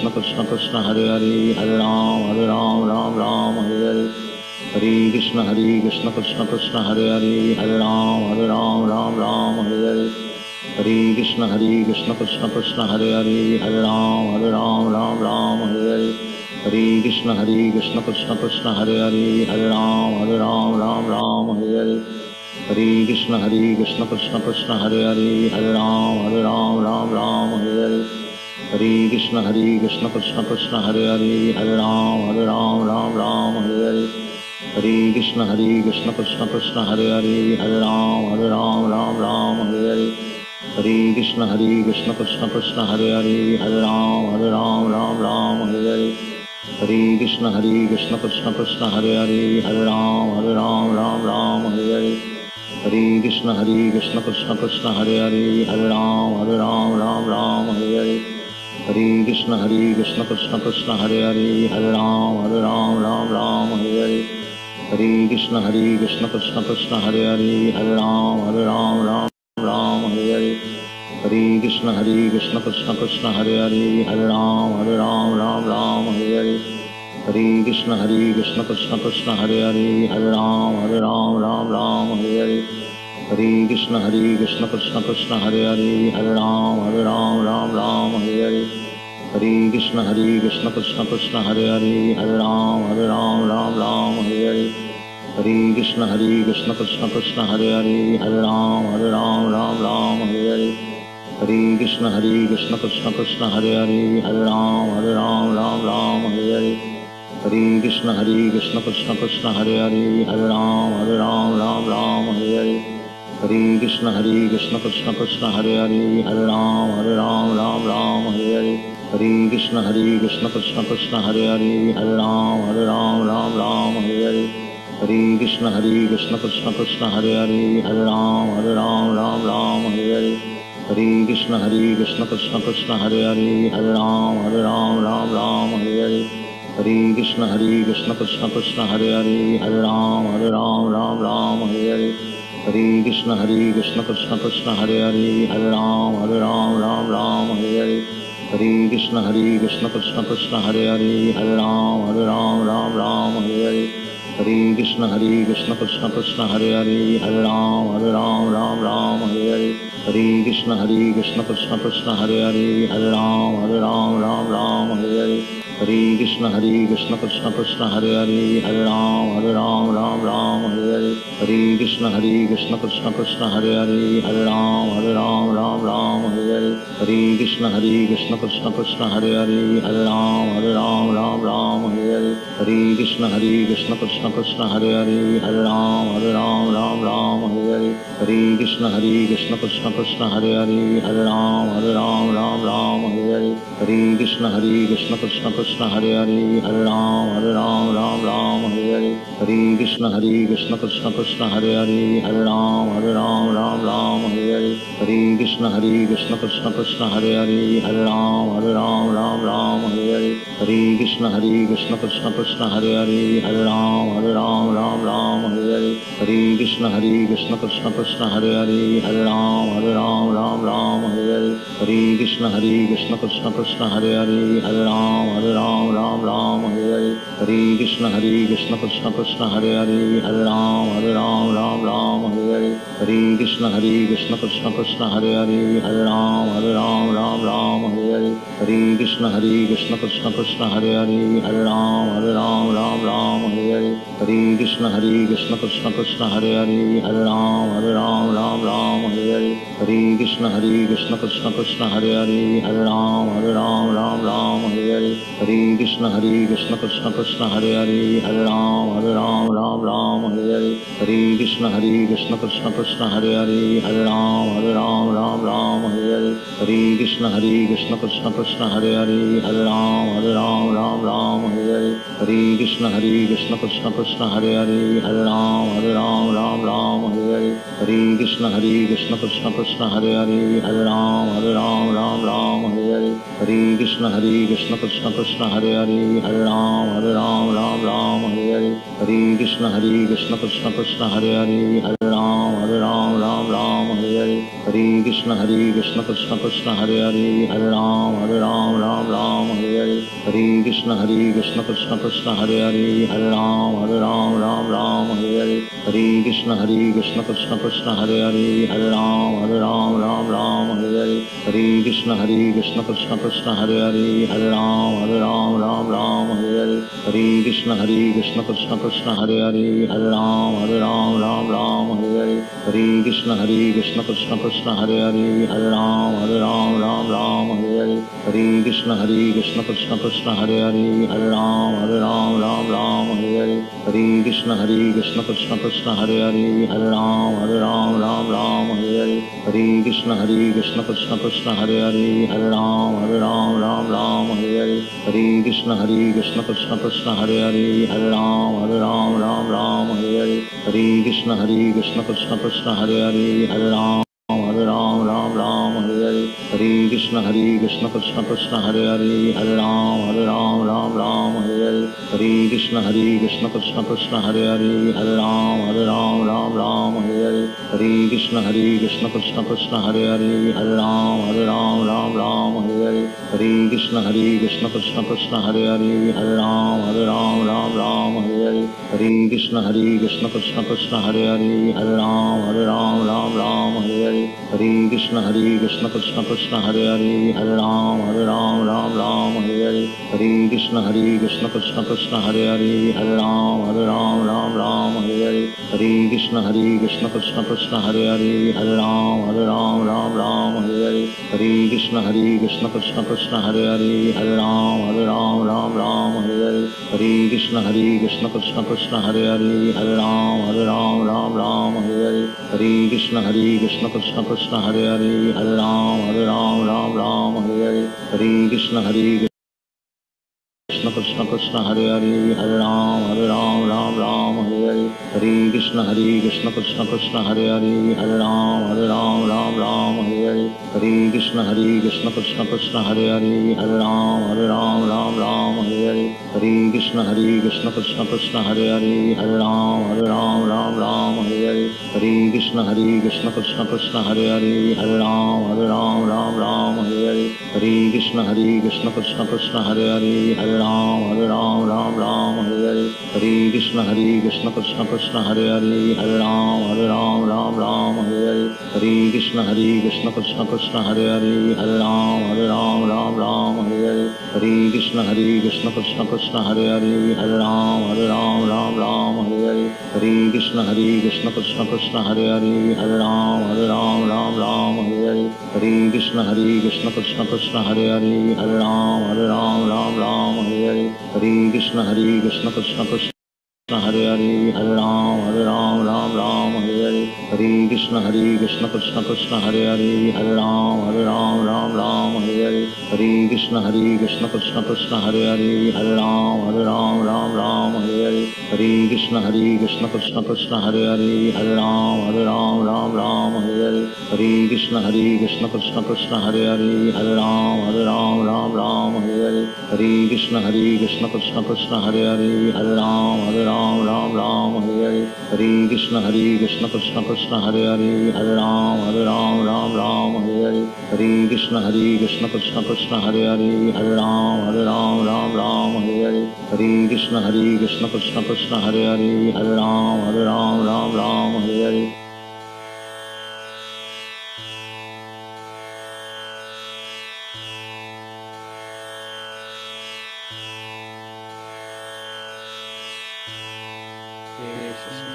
कृष्ण कृष्ण हरे हरे, हरे राम राम राम हरे हरे। हरे कृष्ण कृष्ण कृष्ण हरे हरे, हरे राम राम राम हरे हरे। हरे कृष्ण कृष्ण कृष्ण हरे हरे, हरे राम राम राम हरे हरे। हरे कृष्ण कृष्ण कृष्ण हरे हरे, हरे राम राम राम हरे हरे। हरे कृष्ण कृष्ण कृष्ण हरे हरे, हरे राम राम राम हरे हरे। हरे कृष्ण कृष्ण कृष्ण हरे हरे, हरे राम राम राम हरे हरे। हरे कृष्ण कृष्ण कृष्ण हरे हरे, हरे राम राम राम हरे हरे। हरे कृष्ण कृष्ण कृष्ण हरे हरे, हरे राम राम राम हरे हरे। हरे कृष्ण कृष्ण कृष्ण हरे हरे, हरे राम राम राम हरे हरे। हरे कृष्ण कृष्ण कृष्ण हरे हरे, हरे राम राम राम हरे हरे। हरे कृष्ण कृष्ण कृष्ण हरे हरे, हरे राम राम राम हरे हरे। हरे कृष्ण कृष्ण कृष्ण हरे हरे, हरे राम राम राम हरे हरे। हरे कृष्ण कृष्ण कृष्ण हरे हरे, हरे राम राम राम हरे हरे। हरे कृष्ण कृष्ण कृष्ण हरे हरे, हरे राम राम राम हरे हरे। हरे कृष्ण कृष्ण कृष्ण हरे हरे, हरे राम राम राम हरे हरे। हरे कृष्ण कृष्ण कृष्ण हरे हरे, हरे Ram Ram Ram Hare Hare. Hare Krishna Krishna Krishna Hare Hare, Hare Ram Hare Ram Ram Ram Hare Hare. Hare Krishna Krishna Krishna Hare Hare, Hare Ram Ram Ram Hare Hare. Hare Krishna Krishna Krishna Hare Hare, Hare Ram Ram Ram Hare Hare. Hare Krishna Krishna Hare Hare, Hare Ram Ram Hare Hare. Hare Krishna Krishna Krishna Hare Hare, Hare Ram Ram Hare Hare. Hare Krishna Krishna Krishna Hare Hare, Hare Ram Ram Hare Hare. Hare Krishna Krishna Krishna Hare Hare, Hare Ram Ram Hare Hare. Hare Krishna Krishna Krishna Hare Hare, Hare Ram Ram Hare Hare. Hare Krishna Krishna Krishna Hare Hare, Hare Ram Ram Hare Hare. Hare Krishna Krishna Krishna Hare Hare, Hare Ram Ram Hare Hare. Hare Krishna Krishna Krishna Hare Hare, Hare Ram Ram Hare Hare. Hare Krishna Krishna Krishna Hare Hare, Hare Ram Ram Hare Hare. Hare Krishna Krishna Krishna Hare Hare, Hare Ram Ram Hare Hare. Hare Krishna Krishna Krishna Hare Hare, Hare Ram Ram Hare Hare. Hare Krishna Krishna Krishna Hare Hare, Hare Ram Ram Hare Hare. Hare Krishna Krishna Krishna Hare Hare, Hare Ram Ram Hare Hare. Hare Krishna Krishna Krishna Hare Hare, Hare Ram Ram Hare Hare. Hare Krishna Krishna Krishna Hare Hare, Hare Ram Ram Hare Hare. Hare Krishna Krishna Krishna Hare Hare, Hare Ram Ram Hare Hare. Hare Krishna Krishna Krishna Hare Hare, Hare Ram Ram Hare Hare. Hare Krishna Krishna Krishna Hare Hare, Hare Ram Ram Hare Hare. Hare Krishna Krishna Krishna Hare Hare, Hare Ram Ram Hare Hare. Hare Krishna Krishna Krishna Hare Hare, Hare Ram Ram Hare Hare. Hare Krishna Krishna Krishna Hare Hare, Hare Ram Ram Hare Hare. Hare Krishna Krishna Krishna Hare Hare, Hare Ram Ram Hare Hare. Hare Krishna Krishna Krishna Hare Hare, Hare Ram Ram Hare Hare. Hare Krishna Krishna Krishna Hare Hare, Hare Ram Ram Hare Hare. Hare Krishna Krishna Krishna Hare Hare, Hare Ram Ram Hare Hare. Hare Krishna Krishna Krishna Hare Hare, Hare Ram Ram Hare Hare. Hare Krishna Krishna Krishna Hare Hare, Hare Ram Ram Hare Hare. Hare Krishna Krishna Krishna Hare Hare, Hare Ram Ram Hare Hare. Hare Krishna Krishna Krishna Hare Hare, Hare Ram Ram Hare Hare. Hare Krishna Krishna Krishna Hare Hare, Hare Ram Ram Hare Hare. Hare Krishna Krishna Krishna Hare Hare, Hare Ram Ram Hare Hare. Hare Krishna Krishna Krishna Hare Hare, Hare Ram Ram Hare Hare. Hare Krishna Krishna Krishna Hare Hare, Hare Ram Ram Hare Hare. Hare Krishna Krishna Krishna Hare Hare, Hare Ram Ram Hare Hare. Hare Krishna Krishna Krishna Hare Hare, Hare Ram Ram Hare Hare. Hare Krishna Krishna Krishna Hare Hare, Hare Ram Ram Hare Hare. Hare Krishna Krishna Krishna Hare Hare, Hare Ram Ram Hare Hare. Hare Krishna Krishna Krishna Hare Hare, Hare Ram Ram Hare Hare. Hare Krishna Krishna Krishna Hare Hare, Hare Ram Ram Hare Hare. Hare Krishna Krishna Krishna Hare Hare, Hare Ram Ram Hare Hare. Hare Krishna Krishna Krishna Hare Hare, Hare Ram Ram Hare Hare. Hare Krishna Krishna Krishna Hare Hare, Hare Ram Ram Hare Hare. Hare Krishna Krishna Krishna Hare Hare, Hare Ram Ram Hare Hare. Hare Krishna Krishna Krishna Hare Hare, Hare Ram Ram Hare Hare. Hare Krishna Krishna Krishna Hare Hare, Hare Ram Ram Hare Hare. Hare Krishna Krishna Krishna Hare Hare, Hare Ram Ram Hare Hare. Hare Krishna Krishna Krishna Hare Hare, Hare Ram Ram Hare Hare. Hare Krishna Krishna Krishna Hare Hare, Hare Ram Ram Hare Hare. Hare Krishna Krishna Krishna Hare Hare, Hare Ram Ram Hare Hare. Hare Krishna Krishna Krishna Hare Hare, Hare Ram Ram Hare Hare. Hare Krishna Krishna Krishna Hare Hare, Hare Ram Ram Ram Hare Hare. Hare Krishna Krishna Krishna Hare Hare, Hare Ram Ram Ram Hare Hare. Hare Krishna Krishna Krishna Krishna Hare Hare, Hare Ram Ram Ram Hare Hare. Hare Krishna Krishna Krishna Hare Hare, Hare Ram Ram Hare Hare. Hare Krishna Krishna Krishna Hare Hare, Hare Ram Ram Hare Hare. Hare Krishna Krishna Krishna Hare Hare, Hare Ram Ram Hare Hare. Hare Krishna Krishna Krishna Hare Hare, Hare Ram Ram Hare Hare. Hare Krishna Krishna Krishna Hare Hare, Hare Ram Ram Hare Hare. Hare Krishna Krishna Krishna Hare Hare, Hare Ram Ram Hare Hare. Hare Krishna Krishna Krishna Hare Hare, Hare Ram Ram Hare Hare. Hare Krishna Krishna Krishna Hare Hare, Hare Ram Ram Hare Hare. Hare Krishna Krishna Krishna Hare Hare, Hare Ram Ram Hare Hare. Hare Krishna Krishna Krishna Hare Hare, Hare Ram Ram Hare Hare. Hare Krishna Krishna Krishna Hare Hare, Hare Ram Ram Hare Hare. Hare Krishna Krishna Krishna Hare Hare, Hare Ram Ram Hare Hare. Hare Krishna Krishna Krishna Hare Hare, Hare Ram Ram Hare Hare. Hare Krishna Krishna Krishna Hare Hare, Hare Ram Ram Hare Hare. Hare Krishna Krishna Krishna Hare Hare, Hare Ram Ram Hare Hare. Hare Krishna Krishna Krishna Hare Hare, Hare Ram Ram Hare Hare. Hare Krishna Krishna Krishna Hare Hare, Hare Ram Ram Hare Hare. Hare Krishna Krishna Krishna Hare Hare, Hare Ram Ram Hare Hare. Hare Krishna Krishna Krishna Hare Hare, Hare Ram Ram Hare Hare.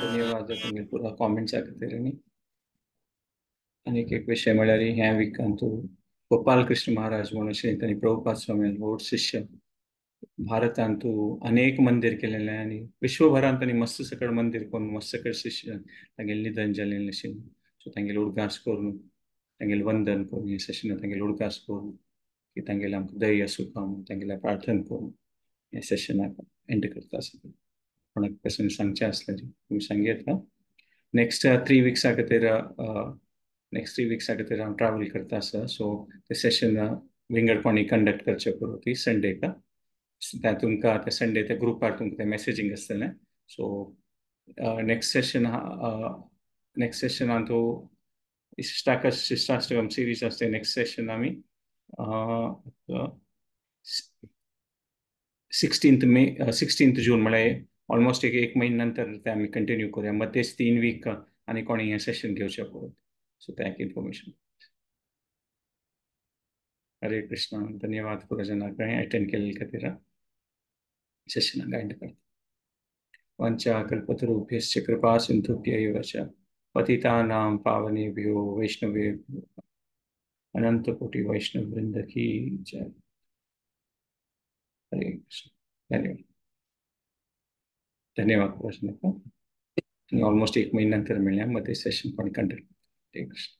धन्यवाद तुमी पुरा कॉमेंट्सा खातीर. आनी आनीक एक विशय म्हळ्यार ह्या विकान तूं गोपाल कृष्ण महाराज म्हणून अशें तांणी प्रभुपाद स्वामी व्हड शिष्य भारतांत तूं अनेक मंदिर केलेलें आनी विश्वभरांत तांणी मस्त सकळ मंदिर करून मस्त सकळ शिष्य तांगेलें निधन जालेलें आशिल्लें. सो तांगेले उडगास करून तांगेलें वंदन करून हें सेशनाक तांगेले उडगास करून की तांगेलें आमकां दया सुखा म्हणून तांगेलें प्रार्थना करून हें सेशनाक एंड करता आसता. कोणाक क्वेश्चन सांगचें आसलें तुमी सांगयता. नेक्स्ट 3 विक्सा खातीर नेक्स्ट 3 विक्सा खातीर हांव ट्रॅवल करता आसा. सो ते सेशन विंगड कोणी कंडक्ट करचें पुरो ती संडेक त्या तुमकां त्या संडे त्या ग्रुपार तुमकां तें मॅसेजींग आसतलें. सो नेक्स्ट सेशनान तूं शिष्टाष्टकम सिरीज आसता. नेक्स्ट सेशन आमी 16 जून म्हळ्यार ऑलमोस्ट एक म्हयन्या नंतर ते आमी कंटिन्यू करूया. मग तेच 3 वीक आनी कोणी हें सेशन घेवचें पडत. सो तें एक इन्फॉर्मेशन. हरे कृष्णा. धन्यवाद पुरा जनाक अटेंड केल्ले खातीर. सेशनाक गायड करता. वांछा कल्पतरुभ्यश्च कृपा सिन्धुभ्य एव च पतितानां पावनेभ्यो वैष्णवेभ्यो अनंत कोटि वैष्णव वृंद की जय. हरे कृष्ण. धन्यवाद. धन्यवाद प्रश्न. ऑलमोस्ट 1 महिन्यानंतर मिळणार मग ते सेशन पण कंटिन्यू. हरे कृष्ण.